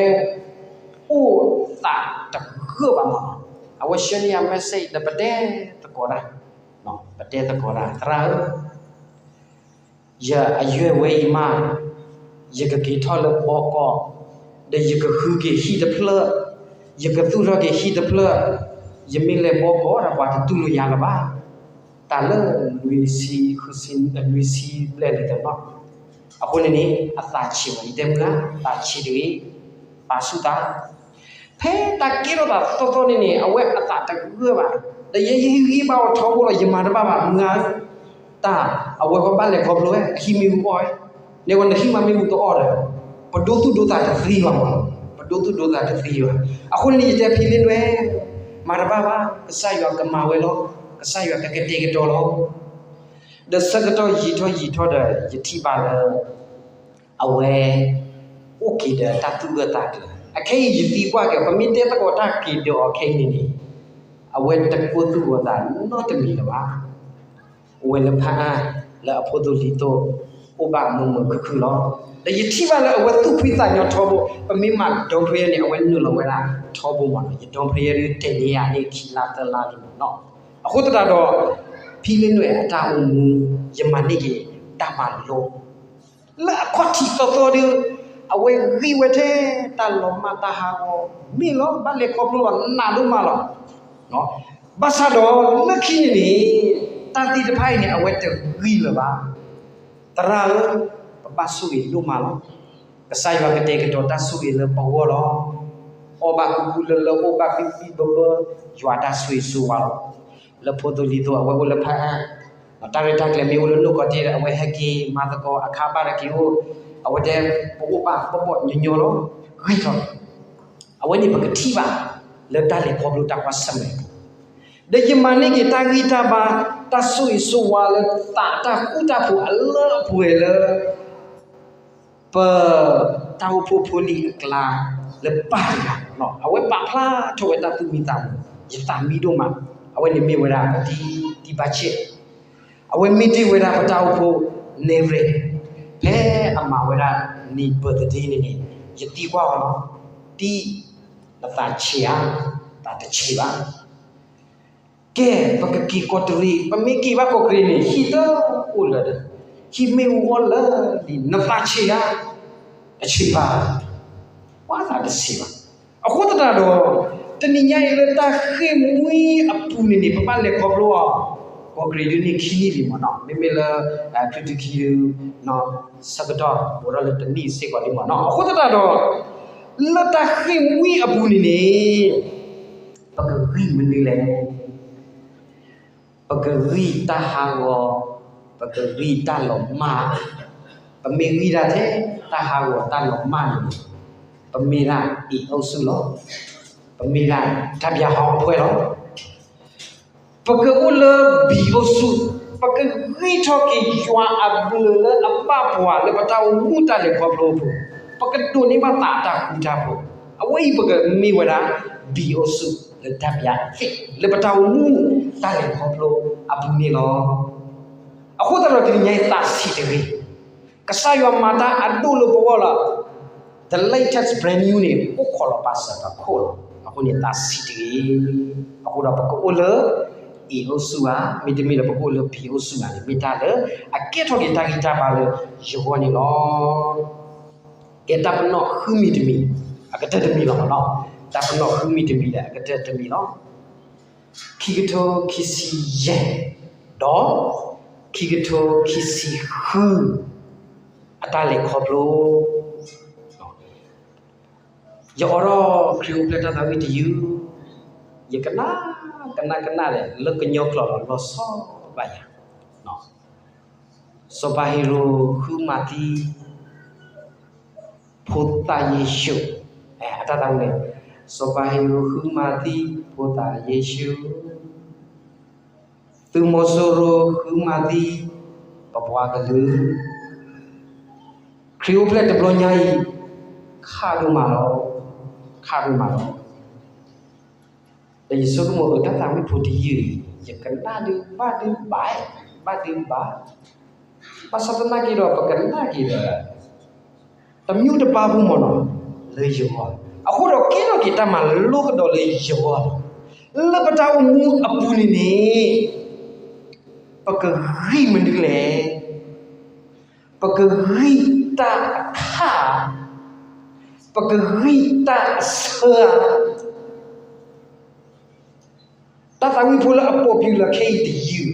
အိၣ်သးတဂၢၢ်ဘၣ်မး, အဝဲဆှၢန့ၢ်ယၤ message ဒီးပတဲသကိးတၢ်, ပတဲသကိးတၢ် သရၣ်ဧၢ, ယအယွဲၢ်ဝဲအံၤမး, ယကက့ၤထီၣ်လၢဘီကီး, ဒီးယကဃုက့ၤဟံၣ်တဖျၢၣ်, ယကသူၣ်ထီၣ်က့ၤဟံၣ်တဖျၢၣ်, ယမ့ၢ်လဲၤဘီကီးဒီးပှၤတတူၢ်လိာ်ယၤလၢၤဘၣ်. တၢ်လၢနွံဆံ, ဃုဆံ, နွံဆံဘျဲၣ်လံတနီၤ, အဃိန့ၣ်န့ၣ် အသးဆံးမး ယတဲမုၢ်ဧါ, သးဆံးတဂ့ၤ, ပာ်ဆူၣ်သး ဖဲတၢ်ကဲထီၣ်သးသီသီန့ၣ်န့ၣ် အဝဲအသးတဂၢၢ်ဘၣ်, ဒီးယဲယဟ့ၣ်ဂံၢ်ဘါအီၤထီဘိလီၤ, ယမၤတဘၣ်ဘၣ် မုၢ်ဧါ, တၢ်အဝဲပဘၣ်လဲၤခီဖျိဝဲ အဟံၣ်မ့ၣ်အူအီၣ်, န့ၣ်ဝဲနဟံၣ်မ့ၣ်အူတအီၣ်ဒီး ပဒိသူၣ်ဒိသးတသ့ဘၣ်မး, ပဒိသူၣ်ဒိသးတသ့ဘၣ်. အဃိန့ၣ် ယတဲဖံလ့နွဲၣ်, မၤတဘၣ်ဘၣ်, ကစၢ်ယွၤကမၤဝဲလီၤ, ကစၢ်ယွၤကကတဲာ်ကတီၤလီၤ. ဒီးဆၢကတီၢ်ယံာ်ထီၣ်ယံာ်ထီၣ်ဒီး ယထံၣ်ဘၣ်လၢ အဝဲ အိၣ်က့ၤဒီးတၢ်သူၣ်ဂၢၢ်သးကျၢၤ, အခဲအံၤယသံကွၢ်က့ၤ ပမ့ၢ်တဲသကိးတၢ်က့ၤဒီးအီၤခဲအံၤန့ၣ်န့ၣ်, အဝဲတကိၢ်သူၣ်ဂီၤသးနီတမံၤလၢၤဘၣ်. အိၣ်ဝဲလၢဖးအါ, လၢအဖိသိၣ်လံၤသိၣ်, အိၣ်ဘၣ်မုာ်မုာ်ခုၣ်ခုၣ်လီၤ. ဒီးယထံၣ်ဘၣ်လၢအဝဲသူၣ်ဖှံသးညီထီဘိ, ပမ့ၢ်မၤ dawn prayer န့ၣ် အဝဲနုာ်လီၤဝဲဒၣ်ထီဘိမးနီၤ, ယ dawn prayer ဒုးတဲာ်န့ၢ်ယၤန့ၣ်ခံလါသၢလါလံမးနီၤ. အဃိသတးဒီး ဖံလ့နွဲၣ်အတၢ်အိၣ်မူ ယမၤန့ၢ်က့ၤတၢ်မၤလိ လၢအခီၣ်ထံးသီသီဒီး အဝဲဂံၢ်ဝဲထဲတၢ်လီၤမၢ်တၢ်ဟးဂီၤ, မ့ၢ်လီၤ ဘၣ်လဲၤခီဖျိလီၤ နးဒိၣ်မးလီၤ. ဘၣ်ဆၣ်ဒီးလၢခံန့ၣ်န့ၣ် တၢ်သ့ၣ်တဖၣ်အံၤန့ၣ် အဝဲတဂံၢ်လၢၤဘၣ်. သရၣ်ဧၢ, ဘၣ်ဆိၣ်ဂ့ၤဒိၣ်မးလီၤ. ကစၢ်ယွၤကတဲာ်ကတီၤတၢ်ဆိၣ်ဂ့ၤလၢပဂီၢ်လီၤ. အီၣ်ဘၣ်ကူကူလၢလၢ အိၣ်ဘၣ်ဘံၣ်ဘံၣ်ဘၢဘၢ, ယွၤတၢ်ဆိၣ်ဂ့ၤဆိၣ်ဝါလီၤ. လၢဖိသိလံၤသိ အဝဲအိၣ်လၢဖးအါ, တၢ်ရဲၣ်တၢ်ကျဲၤမ့ၢ်အိၣ်လၢနိၣ်ကီၢ်တ့ၢ်ဒီး အဝဲဟဲက့ၤမၤသကိး အခါဘၣ်တက့ၢ်အိၣ်, အဝဲတဲ ပအိၣ်ဘၣ်ဘီၣ်ဘီၣ်ညီညီလီၤ. ဂံၢ်ထီၣ် အဝဲန့ၣ်ပကထံၣ်ဘၣ် လၢတၢ်လဲၤခီဖျိတၢ်ကွၢ်ဆၢၣ်မဲာ်အပူၤ, ဒီးယမၤန့ၢ်က့ၤတၢ်ဂံၢ်တၢ်ဘါ, တၢ်ဆိၣ်ဂ့ၤဆိၣ်ဝါလၢသးတၢ်ဃူတၢ်ဖိးအလၢအပှဲၤလၢ ပ တၢ်အိၣ်ဖှိၣ်ဖိလံၤအကျါ လၢပၢ်တဂၤ, အဝဲပာ်ဖျါထီၣ်ဝဲတၢ်သူၣ်မံသးမုာ်, ယသးမံဒိၣ်မး, အဝဲန့ၣ်မ့ၢ်ဝဲဒၣ်ပတံၤတံၤဘၣ်ဆဲး, အဝဲမ့ၢ်တ့ၢ်ဝဲဒၣ်ပတၢ်အိၣ်ဖှိၣ်နဲၣ်ရွဲၣ်, ဖဲအမၤဝဲဒၣ်န့ၣ် birthday န့ၣ်န့ၣ်, ယသံကွၢ်အီၤလီၤ, တံၤ, နသးဆံးဧါ, သးတဆံးဘၣ် ကဲ, ပကက့ၤကီးတရံး, ပမ့ၢ်က့ၤဘၣ်ကီးတရံးန့ၣ် ဟံၣ်တအိၣ်လၢၤဒီး, ဟံၣ်မ့ၣ်အူအီၣ်လၢာ်လံ, နသးဆံးဧါ, တဆံးဘၣ်, ပှၤသးတဆံးဘၣ်. အဃိသတးဒီး, တနံၤညါအံၤလၢတၢ်ဃ့ၢ်မှံအပူၤန့ၣ်န့ၣ် ပဘၣ်လဲၤခီဖျိအီၤ, ကီးတရံးဒုးန့ၢ်ခံနံၣ်လံမ့ၢ်နီၤ, မ့မ့ၢ်လၢ ချူထူခံဒုး ဆၢကတီၢ်အိၣ်ဒီးလၢတနံၣ်စ့ၢ်ကီးလံမ့ၢ်နီၤ. အဃိသတးဒီး, လၢတၢ်ဃ့ၢ်မှံအပူၤန့ၣ်န့ၣ် ပကဂံၢ်မနုၤလဲၣ်. ပကဂံၢ်တၢ်ဟးဂီၤ, ပကဂံၢ်တၢ်လီၤမၢ်, ပမ့ၢ်ဂံၢ်ဒၣ်ထဲတၢ်ဟးဂီၤတၢ်လီၤမၢ်န့ၣ်, ပမ့ၢ်ဒၣ်အ့ၣ်အူဆူၣ်လီၤ. ပမ့ၢ်ဒၣ်တၢ်ဘျးဟီအဖှဲလီၤ. ပကအိၣ်လၢဘံၣ်အူဆူၣ်, ပကဂံၢ်ထီၣ်က့ၤယွၤအဘျုးလၢအဘၣ်ပှၤလၢပတၢ်အိၣ်မူတၢ်လဲၤခီဖျိအပူၤ, ပကဒိးန့ၢ်ဘၣ်သးတၢ်ဃူတၢ်ဖိး, အဝဲအံၤပကမ့ၢ်ဝဲဒၣ် ဘံၣ်အူဆူၣ်လၢတၢ်ဘျးသ့ၣ်လၢပတၢ်အိၣ်မူတၢ်လဲၤခီဖျိအပူၤန့ၣ်လီၤ. အဃိသတးဒီးတနံၤညါအံၤသးဆံးတဂ့ၤ, ကစၢ်ယွၤမၤတၢ်အဒိၣ်လၢပဂီၢ်လီၤ. The latest brand new န့ၣ် အိၣ်ခိးလီၤပာ်စၢၤပခိၣ်လီၤ. အဃိန့ၣ်သးဆံးတဂ့ၤ, အဃိဒီးပကအိၣ်လၢ အ့ၣ်အူဆူၣ်ဧါ, မ့တမ့ၢ်ဒီးပကအိၣ်လၢဘံၣ်အူဆူၣ်ဧါန့ၣ် မ့ၢ်တၢ်လၢအကဲထီၣ်က့ၤတၢ်ဂံၢ်တၢ်ဘါလၢယဂီၢ်န့ၣ်လီၤ. ကဲတၢ်ပနီၣ်ဃုမံၤတမံၤ, အကတၢၢ်တမံၤလီၤမ့ၢ်နီၤ, တၢ်ပနီၣ်ဃုမံၤတမံၤဒီးအကတၢၢ်တမံၤလီၤ. ခံကထိခံဆံယဲၢ်, ဒီး ခံကထိခံဆံဃု အတၢ်လဲၤခီဖျိ ယအိးထီၣ်ခရံာ်အိၣ်ဖျဲၣ်တၢ်သးဝံၣ်တယုၢ်, ယကနၣ်, ကနၣ်ကနၣ်လဲၣ် လၢကညီကျိာ်လီၤ လီၤဆီဘၣ်ယၤ, စီၤပၤဟ့ၤရိာ်ဃုမၤသံ ဖိသၣ်ယ့ၣ်ၡူး, အတၢ်သးဝံၣ်န့ၣ်, စီၤပၤဟ့ၤရိာ်ဃုမၤသံ ဖိသၣ်ယ့ၣ်ၡူး, သုးမီၤစိရိၤဃုမၤသံ ပပှၤကလုာ်, ခရံာ်အိၣ်ဖျဲၣ်တဘျီညါအံၤ, ခါဒိၣ်မးလီၤ, ခါဒိၣ်မးလီၤ. ဒီးယဆိကမိၣ်အတၢ်သးဝံၣ်ဖိတယုၢ်အံၤ ယကနၣ်ဒုးဘၣ်ဒုးဘၣ်, ဘၣ်ဒုးဘၣ်, ဘၣ်ဆၣ်သနာ်က့ဒီး ပကနၣ်က့ၤဒီး တမံၤတဘၣ်ပူၤမ့ၢ်နီၤ, လၢယဂီၢ်, အဃိဒီးကဲထီၣ်က့ၤတၢ်မၤလိကဒီးလၢယဂီၢ်လီၤ. လၢပတၢ်အိၣ်မူအပူၤန့ၣ်န့ၣ်, ပကဂံၢ်မနုၤလဲၣ်. ပကဂံၢ်တၢ်အခၣ်ဧါ, ပကဂံၢ်တၢ်အဆၢဧါ. တၢ်သးဝံၣ်ဖိလၢအ popular ခဲအံၤတယုၢ်,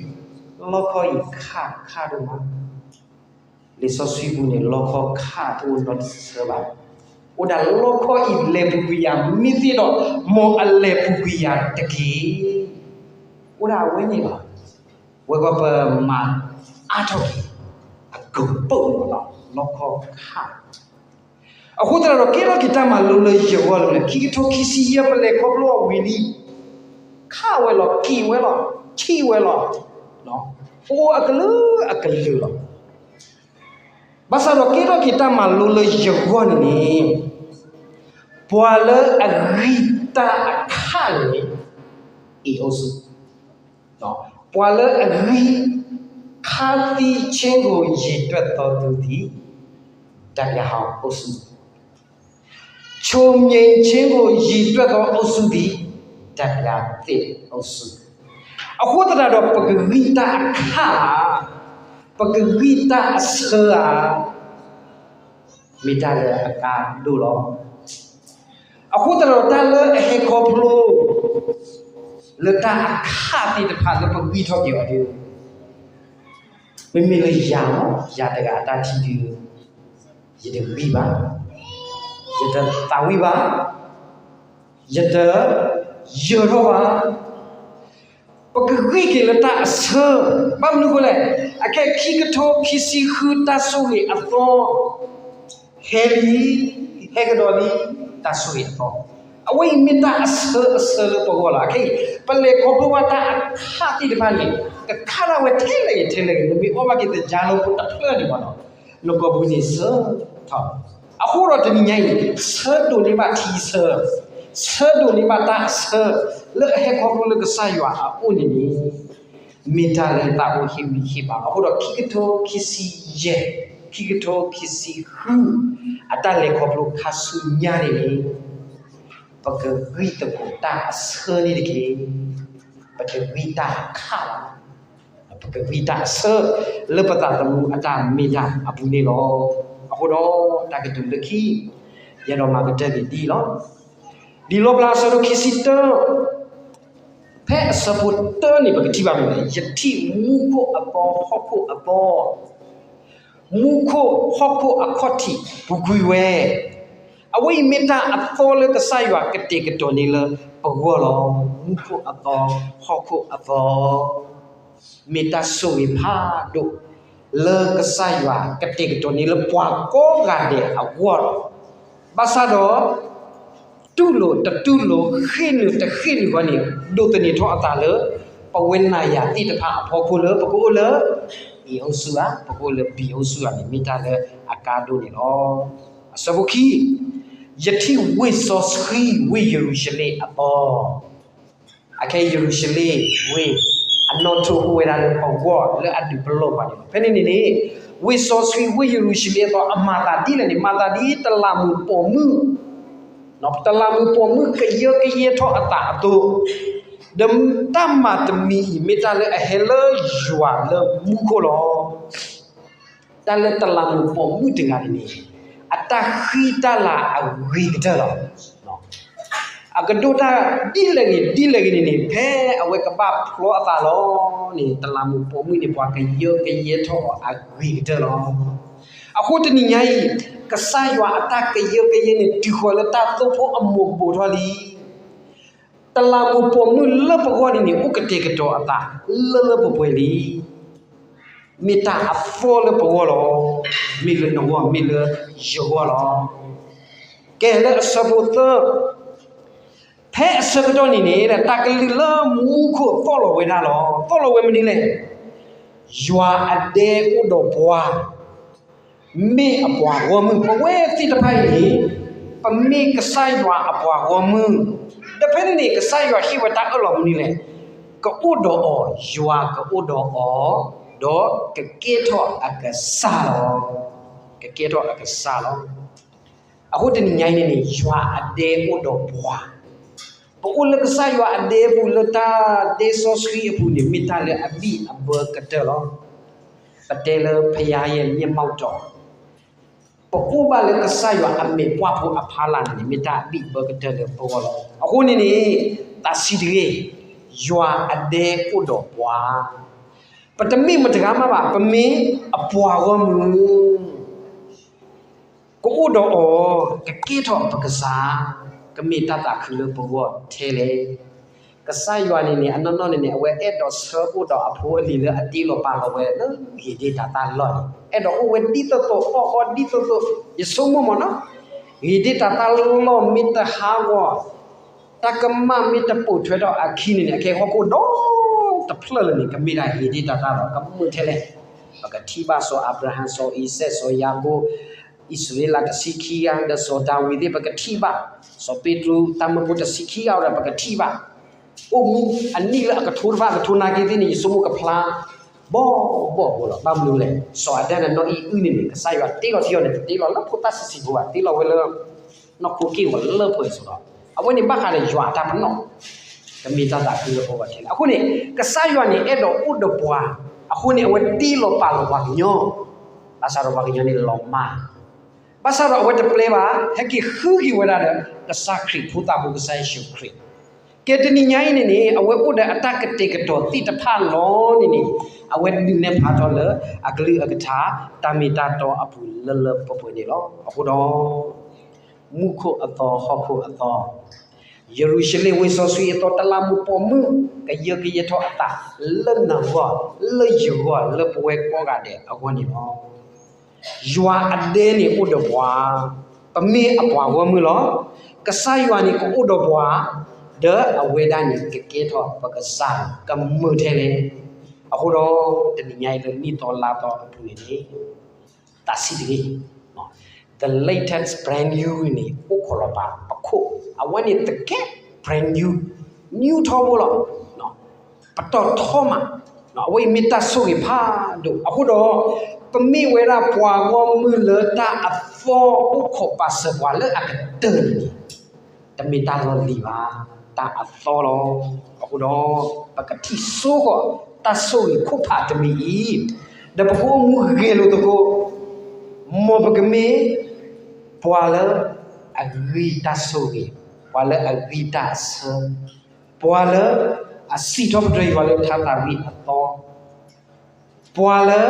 လီခီအံၤခါခါဒိၣ်မး, လံာ်စီဆှံပူၤန့ၣ် လီခီခါတအိၣ်နီတဆၢဘၣ်, အိၣ်ဒၣ်လီခီအံၤလဲၤပူၤကွံာ်ယၤ မ့ၢ်သ့ဒီး မ်အလဲၤပူၤကွံာ်ယၤတက့ၢ်. အိၣ်ဒၣ်အဝဲန့ၣ်လီၤ. ဝဲကီးပမၤအါထီၣ်က့ၤ အကပိာ်မ့ၢ်နီၤ လီခီခါ. အဃိသတးဒီး ကဲထီၣ်က့ၤတၢ်မၤလိလၢယဂီၢ်လၢ ခံကထိခံဆံယဲၢ် ပလဲၤခီဖျိအီၤဝံၤလံ, ခးဝဲလီၤ, က့ၤဝဲလီၤ, ထံၣ်ဝဲလီၤ, အိၣ်အကလုာ်အကလုာ်လီၤ. ဘၣ်ဆၣ်ဒီးကဲထီၣ်က့ၤတၢ်မၤလိလၢယဂီၢ်န့ၣ်န့ၣ်, ပှၤလၢအဂံၢ်တၢ်အခၣ်န့ၣ် အ့ၣ်အိၣ်ဆူၣ်, ပှၤလၢအဂံၢ် ခါသံ ချင်းကို ရေတွက်သောသူသည် ဓာတ်ပြားဟောင်းအုပ်စု ချိုငြိမ်းချင်းကို ရေတွက်သောအုပ်စုသည် ဓာတ်ပြားသစ်အုပ်စု. အဃိသတးဒီး ပကဂံၢ်တၢ်အခၣ်ဧါ, ပကဂံၢ်တၢ်အဆၢဧါ, မ့ၢ်တၢ်လၢအကါဒိၣ်လီၤ. အဃိသတးဒီး တၢ်လၢအဟဲခီဖျိ လၢတၢ်အခၣ်သ့ၣ်တဖၣ်လၢပဂံၢ်ထီၣ်က့ၤအီၤဒုး မ့မ့ၢ်လၢယၤလီၤ, ယၤတဂၤအတၢ်ထံၣ်ဒုး ယတဂံၢ်ဘၣ်, ယတသးဝံၣ်ဘၣ်, ယတယၢၤထီၣ်ဘၣ်. ပကဂံၢ်က့ၤလၢတၢ်အဆၢ, ဘၣ်မနုၤအဃိလဲၣ်, အခဲခံကထိခံဆံဃုတၢ်ဆိၣ်ဂ့ၤအသီ ဟဲလံ, ဟဲကဒီးလံ, တၢ်ဆိၣ်ဂ့ၤအသီ, အဝဲအံၤမ့ၢ်တၢ်အဆၢအဆၢလၢပဂီၢ်လီၤ. အခဲအံၤ ပလဲၤခီဖျိဘၣ်တၢ်အခးသ့ၣ်တဖၣ်န့ၣ် ကခးဒၣ်ဝဲထဲလဲၣ်ဂ့ၤထဲလဲၣ်ဂ့ၤ, နမ့ၢ်အီၣ်ဘၣ်က့ၤသယါလၢဖိတဖျၢၣ်န့ၣ်မ့ၢ်နီၤ, နကိာ်ပူၤန့ၣ်ဆၢထီၣ်, အဃိဒီးတနံၤညါအံၤ ဆၢဒိးန့ၢ်ဘၣ်ထံဆၢ, ဆၢဒိးန့ၢ်ဘၣ်တၢ်အဆၢ လၢအဟဲခီဖျိလၢကစၢ်ယွၤအအိၣ်န့ၣ်န့ၣ် မ့ၢ်တၢ်လၢသးအိၣ်ဟ့ၣ်ဂံၢ်ဟ့ၣ်ဘါလီၤ. အဃိဒီးခံကထိခံဆံယဲၢ်, ခံကထိခံဆံဃု အတၢ်လဲၤခီဖျိခါဆူညါန့ၣ်န့ၣ် ပကဂံၢ်သကိးတၢ်အဆၢန့ၣ်တက့ၢ်. ပတဂံၢ်တၢ်အခးဘၣ်, ပကဂံၢ်တၢ်အဆၢ လၢပသးသမူအတၢ်မ့ၢ်တၢ်အပူၤန့ၣ်လီၤ. အဃိဒီးတၢ်ကတိၤလၢခံ ယအဲၣ်ဒိးမၤကတၢၢ်န့ၣ်ဒ်အံၤလီၤ. လံာ်လီၣ်ဖျါအဆၢဒိၣ်ခံဆံတၢ ဖဲအဆၢဖိတၢန့ၣ် ပကထံၣ်ဘၣ်မနုၤလဲၣ်, ယထံၣ်မူခိၣ်အသီဟီၣ်ခိၣ်အသီ, မူခိၣ်ဟီၣ်ခိၣ်အခီၣ်ထံးပူၤကွံာ်ဝဲ, အဝဲအံၤမ့ၢ်တၢ်အသီလၢကစၢ်ယွၤကတဲာ်ကတီၤန့ၢ်လၢပဂီၢ်လီၤ. မူခိၣ်အသီ, ဟီၣ်ခိၣ်အသီ မ့ၢ်တၢ်ဆိၣ်ဂ့ၤဖးဒိၣ် လၢကစၢ်ယွၤကတဲာ်ကတီၤန့ၢ်လၢပှၤကိးဂၤဒဲးအဂီၢ်လီၤ. ဘၣ်ဆၣ်ဒီး တူၢ်လိာ်တတူၢ်လိာ် ဃ့ၢ်နုာ်တဃ့ၢ်နုာ်အဂီၢ်န့ၣ် ဒိးသန့ၤထီၣ်အသးလၢ ပဝဲနၤယၤသ့ၣ်တဖၣ်အဖီခိၣ်လၢ ပကအိၣ်လၢ A အုပ်စုဧါ, ပကအိၣ်လၢ B အုပ်စုဧါန့ၣ် မ့ၢ်တၢ်လၢအကါဒိၣ်န့ၣ်လီၤ. အဆၢဖိခံ, ယထံၣ်ဝ့ၢ်စီဆှံ ဝ့ၢ်ယရူၤၡလ့ၣ်အသီ အခဲအံၤယရူၤၡလ့ၣ်ဝ့ၢ် အနီၣ်ထိၣ်အိၣ်ဝဲဒၣ်လၢပဂီၢ်လၢအဒုးပလီၢ်ပှၤန့ၣ်လီၤ. ဖဲန့ၣ်န့ၣ်န့ၣ် ဝ့ၢ်စီဆှံဝ့ၢ်ယရူၤၡလ့ၣ်အသီ အမၤသးဒ်လဲၣ်န့ၣ် မၤသးဒ်တလးမူးပိာ်မုၣ်, တလးမူးပိာ်မုၣ်ကယၢကယဲထီၣ်အသးအသိး, ဒီးတၢ်မၤတမံၤအံၤ မ့ၢ်တၢ်လၢအဟဲလၢယွၤလၢမူခိၣ်လီၤ. တၢ်လၢတလးမူးပိာ်မုၣ်တဂၤန့ၣ်န့ၣ် အတၢ်ဃံတၢ်လၤအဂ့ၤကတၢၢ်လီၤ. အကဒိၣ်တၢ်ဒ်လဲၣ်ဂ့ၤဒ်လဲၣ်ဂ့ၤန့ၣ်န့ၣ် ဖဲအဝဲကဘၣ်ဖျီအသးလီၤန့ၣ် တလးမူးပိာ်မုၣ်န့ၣ် ပှၤကယၢကယဲထီၣ်အီၤအဂ့ၤကတၢၢ်လီၤ. အဃိတနံၤညါအံၤ ကစၢ်ယွၤအတၢ်ကယၢကယဲန့ၣ် တုၤဃီၤလၢတၢ်သိၣ်ဖိအမိၢ်ဘူးထီၣ်လံ. တလးမူးပိာ်မုၣ်လၢပဂီၢ်န့ၣ်န့ၣ် အိၣ်ကတဲာ်ကတီၤအသးလၢလၢပှဲၤပှဲၤလံ. မ့ၢ်တၢ်အသီလၢပဂီၢ်လီၤ. မ့ၢ်လၢနဂီၢ် မ့ၢ်လၢယဂီၢ်လီၤ. ကဲလၢအဆၢဖိသၢ, ဖဲအဆၢကတီၢ်န့ၣ်န့ၣ် တၢ်ကလုၢ်လၢမူခိၣ်သီၣ်လီၤဝဲဒၣ်လီၤ. သီၣ်လီၤဝဲမနုၤလဲၣ်. ယွၤအဒဲအိၣ်ဒီးပှၤ မ့ၢ်အပှၤဂီၢ်မုၢ်, ပဝဲသ့ၣ်တဖၣ်အံၤန့ၣ် ပမ့ၢ်ကစၢ်ယွၤအပှၤဂီၢ်မုၢ်, ဒီးဖဲန့ၣ်န့ၣ် ကစၢ်ယွၤဟ့ၣ်ဝဲတၢ်အၢၣ်လီၤမနုၤလဲၣ်, ကအိၣ်ဒီးအီၤ, ယွၤကအိၣ်ဒီးအီၤ, ဒီးကကဲထီၣ်အကစၢ်လီၤ. ကကဲထီၣ်အကစၢ်လီၤ. အဃိတနံၤညါအံၤန့ၣ်န့ၣ် ယွၤအဒဲအိၣ်ဒီးပှၤ, ပအိၣ်လၢကစၢ်ယွၤအဒဲပူၤ လၢတၢ်ဒဲစီဆှံအပူၤန့ၣ် မ့ၢ်တၢ်လၢအဘံၣ်အဘၢကတၢၢ်လီၤ. ပတဲလၢဖယါယဲၢ်မျက်မှောက်တော်, ပအိၣ်ဘၣ်လၢကစၢ်ယွၤအမဲာ်ပှၢ်ဖိအဖီလာ်န့ၣ် မ့ၢ်တၢ်အဘံၣ်အဘၢကတၢၢ်လၢပဂီၢ်လီၤ. အဃိန့ၣ်န့ၣ် သးဆံးတဂ့ၤ, ယွၤအဒဲအိၣ်ဒီးပှၤ, ပတမ့ၢ်မတၤတဂၤမးဘၣ်, ပမ့ၢ်အပှၤဂီၢ်မုၢ် ကအိၣ်ဒီးအီၤ, ကကဲထီၣ်ပကစၢ်, ကမ့ၢ်တၢ်သးခုလၢပဂီၢ်ထဲလဲၣ်. ကစၢ်ယွၤန့ၣ်န့ၣ် အနီၢ်နီၢ်န့ၣ်န့ၣ် အဝဲအဲၣ်ဒိးဆှၢအိၣ်ဒီးအဖိအလံၤလၢအတ့လီၤပာ်လီၤဝဲလၢဂ့ၤဒ့တၢ်သၣ်လီၢ်န့ၣ်, အဲၣ်ဒိးအိၣ်ဝဲဒ်သိးသိး အီၣ်အီဒ်သိးသိး, ယဆိကမိၣ်မ့ၢ်နီၤ, ဂ့ၤဒ့တၢ်သၣ်လီၢ်မ့ၢ်တဟးဂီၤ တၢ်ကမၣ်မ့ၢ်တပိာ်ထွဲထီၣ်အခံန့ၣ်န့ၣ် အခဲဟီၣ်ခိၣ်ဒီတဖျၢၣ်လၢာ်န့ၣ် ကမ့ၢ်ဒၣ်ဂ့ၤဒ့တၢ်သၣ်လီၢ် ကမုာ်ထဲလဲၣ်. ပကထံၣ်ဘၣ်စီၤအၤဘြၤဟၣ်, စီၤအံၤစဲး, စီၤယၤကိာ်, အံၣ်စရ့လးတဆံခံဂၤ, ဒီးစီၤဒၤဝံးသ့ၣ် ပကထံၣ်ဘၣ်, စီၤပ့းတရူး, တၢ်မၢဖိတဆံခံဂၤဒီး ပကထံၣ်ဘၣ်, အိၣ်မူအနံၣ်လၢအကထိတဖၣ် အကထိနာ်က့သ့ၣ်န့ၣ် ယဆိကမိၣ်ကဖျါ ဘီၣ်ဘီၣ်ဖိလီၤ. ဘၣ်မနုၤလဲၣ်, စီၤအၤဒၣ်န့ၣ်နီၢ်အံၣ်အုၣ်န့ၣ်န့ၣ် ကစၢ်ယွၤတ့လီၤထံအီၤန့ၣ် တတ့လီၤလၢဖိသၣ်ဆံးဆံးဖိဘၣ်, တ့လီၤဝဲလၢ နီၢ်ခိက့ၢ်ဂီၤလၢပှဲၤစိးဒီး အဝဲန့ၣ်ဘၣ်ဃးဒီးယွၤအတၢ်ပနီၣ်, ကမ့ၢ်တၢ်သးခုလၢပဂီၢ်ထဲလဲၣ်. အဃိန့ၣ် ကစၢ်ယွၤန့ၣ် အဲၣ်ဒိးအိၣ်ဒီးပှၤ, အဃိန့ၣ် အဝဲတ့လီၤပာ်လီၤပှၤကညီ, ဘၣ်ဆၣ်ဒီးပှၤကညီန့ၣ်လီၤမၢ်, ဘၣ်ဆၣ်ဒီးအဝဲတပျဲဘၣ်, ဟဲက့ၤဃုက့ၤဝဲဒၣ်ဒီး ကစၢ်ခရံာ်ဖိသၣ်ဖိ ကစၢ်ယ့ၣ်ၡူးခရံာ်, ကဲတနံၤညါအံၤန့ၣ်န့ၣ် အဝဲအိၣ်ဒီးအတၢ်ကတဲာ်ကတီၤသ့ၣ်တဖၣ်လီၤန့ၣ်န့ၣ် အဝဲဒုးနဲၣ်ဖျါထီၣ်လၢအကလုၢ်အကထါ တၢ်မ့ၢ်တၢ်တီအပူၤလၢလၢပှဲၤပှဲၤန့ၣ်လီၤ. အဃိဒီး မူခိၣ်အသီဟီၣ်ခိၣ်အသီ, ယရူၤၡလ့ၣ်ဝ့ၢ်စီဆှံအသီ တလးမူးပိာ်မုၣ် ကယၢကယဲထီၣ်အသး လၢနဂီၢ် လၢယဂီၢ် လၢပဝဲကိးဂၤဒဲးအဂီၢ်န့ၣ်လီၤ. ယွၤအဒဲန့ၣ်အိၣ်ဒီးပှၤ, ပမ့ၢ်အပှၤဂီၢ်မုၢ်လီၤ. ကစၢ်ယွၤန့ၣ်ကအိၣ်ဒီးပှၤ, ဒီးအဝဲဒၣ်န့ၣ်ကကဲထီၣ်ပကစၢ်ကမုာ်ထဲလဲၣ်. အဃိဒီး တနံၤညါအံၤလၢနံၣ်သီလါသီအပူၤန့ၣ်န့ၣ် သးဆံးတဂ့ၤ, the latest brand new န့ၣ် အိၣ်ခိးလီၤပာ်ပခိၣ်, အဝဲန့ၣ်တကဲ brand new, new ထီဘိလီၤ. ပတီၢ်ထီမး, အဝဲအံၤမ့ၢ်တၢ်ဆိၣ်ဂ့ၤဖးဒိၣ်. အဃိဒီး ပမ့ၢ်ဝဲဒၣ်ပှၤဂီၢ်မုၢ်လၢတၢ်အသီအိၣ်ခိးပာ်စၢၤပှၤလၢအကတၢၢ်န့ၣ်န့ၣ် တမ့ၢ်တၢ်လီၢ်လံၤဘၣ်, တၢ်အသီလီၤ. အဃိဒီး ပကထံၣ်စိဃီၤတၢ်ဆိၣ်ဂ့ၤခိၣ်ဖးတမံၤအံၤ, ဒီးပကအိၣ်မူဂဲၤလိာ်သကိး, မ်ပကမ့ၢ် ပှၤလၢအဂံၢ်တၢ်ဆိၣ်ဂ့ၤ, ပှၤလၢအဂံၢ်တၢ်အဆၢ, ပှၤလၢအစံးထီၣ်ပတြၢၤယွၤလၢထါသးဝံၣ်အသီ, ပှၤလၢ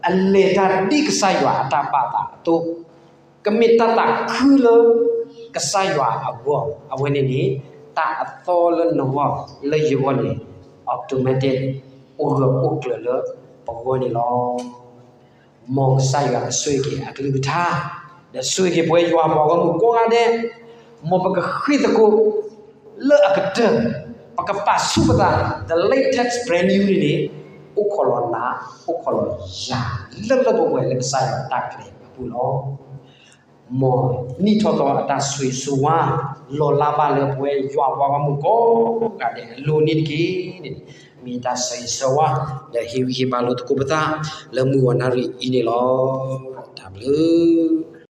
အလဲၤတၢ်ဒ်ကစၢ်ယွၤအတၢ်ဘၣ်သးအသိး, ကမ့ၢ်တၢ်သးခုလၢကစၢ်ယွၤအဂီၢ်, အဝဲန့ၣ်န့ၣ် တၢ်အသီလၢနဂီၢ်လၢယဂီၢ်န့ၣ် automatic အိၣ်ဂၢၢ်အိၣ်ကျၢၤလၢပဂီၢ်န့ၣ်လီၤ. မ်ကစၢ်ယွၤကဆိၣ်ဂ့ၤက့ၤအကလုၢ်ကထါ, ဒီးဆိၣ်ဂ့ၤက့ၤပဝဲယွၤပှၤဂီၢ်မုၢ်ကိးဂၤဒဲး, မ်ပကဃ့ၢ်သကိးလၢအကတၢၢ်, ပကပာ်ဆူၣ်ပသး the latest brand new န့ၣ်န့ၣ် အိၣ်ခိးလီၤနၤ, အိၣ်ခိးလီၤယၤ, လၢလၢပှဲၤပှဲၤလၢကစၢ်ယွၤတၢ်ကျဲၤအပူၤလီၤ. မ်နံၣ်ထီၣ်သီအတၢ်ဆိၣ်ဂ့ၤဆိၣ်ဝါ လီၤလးဘၣ်လၢပဝဲယွၤပှၤဂီၢ်မုၢ်ကိးဂၤဒဲးအလိၤန့ၣ်တက့ၢ်န့ၣ်, မ့ၢ်တၢ်ဆိၣ်ဂ့ၤဆိၣ်ဝါ ဒီးဟ့ၣ်ဂံၢ်ဟ့ၣ်ဘါလိာ်သကိးပသး လၢမုၢ်ဂီၤနၣ်ရံၣ်အံၤန့ၣ်လီၤ. တၢ်ဘျုး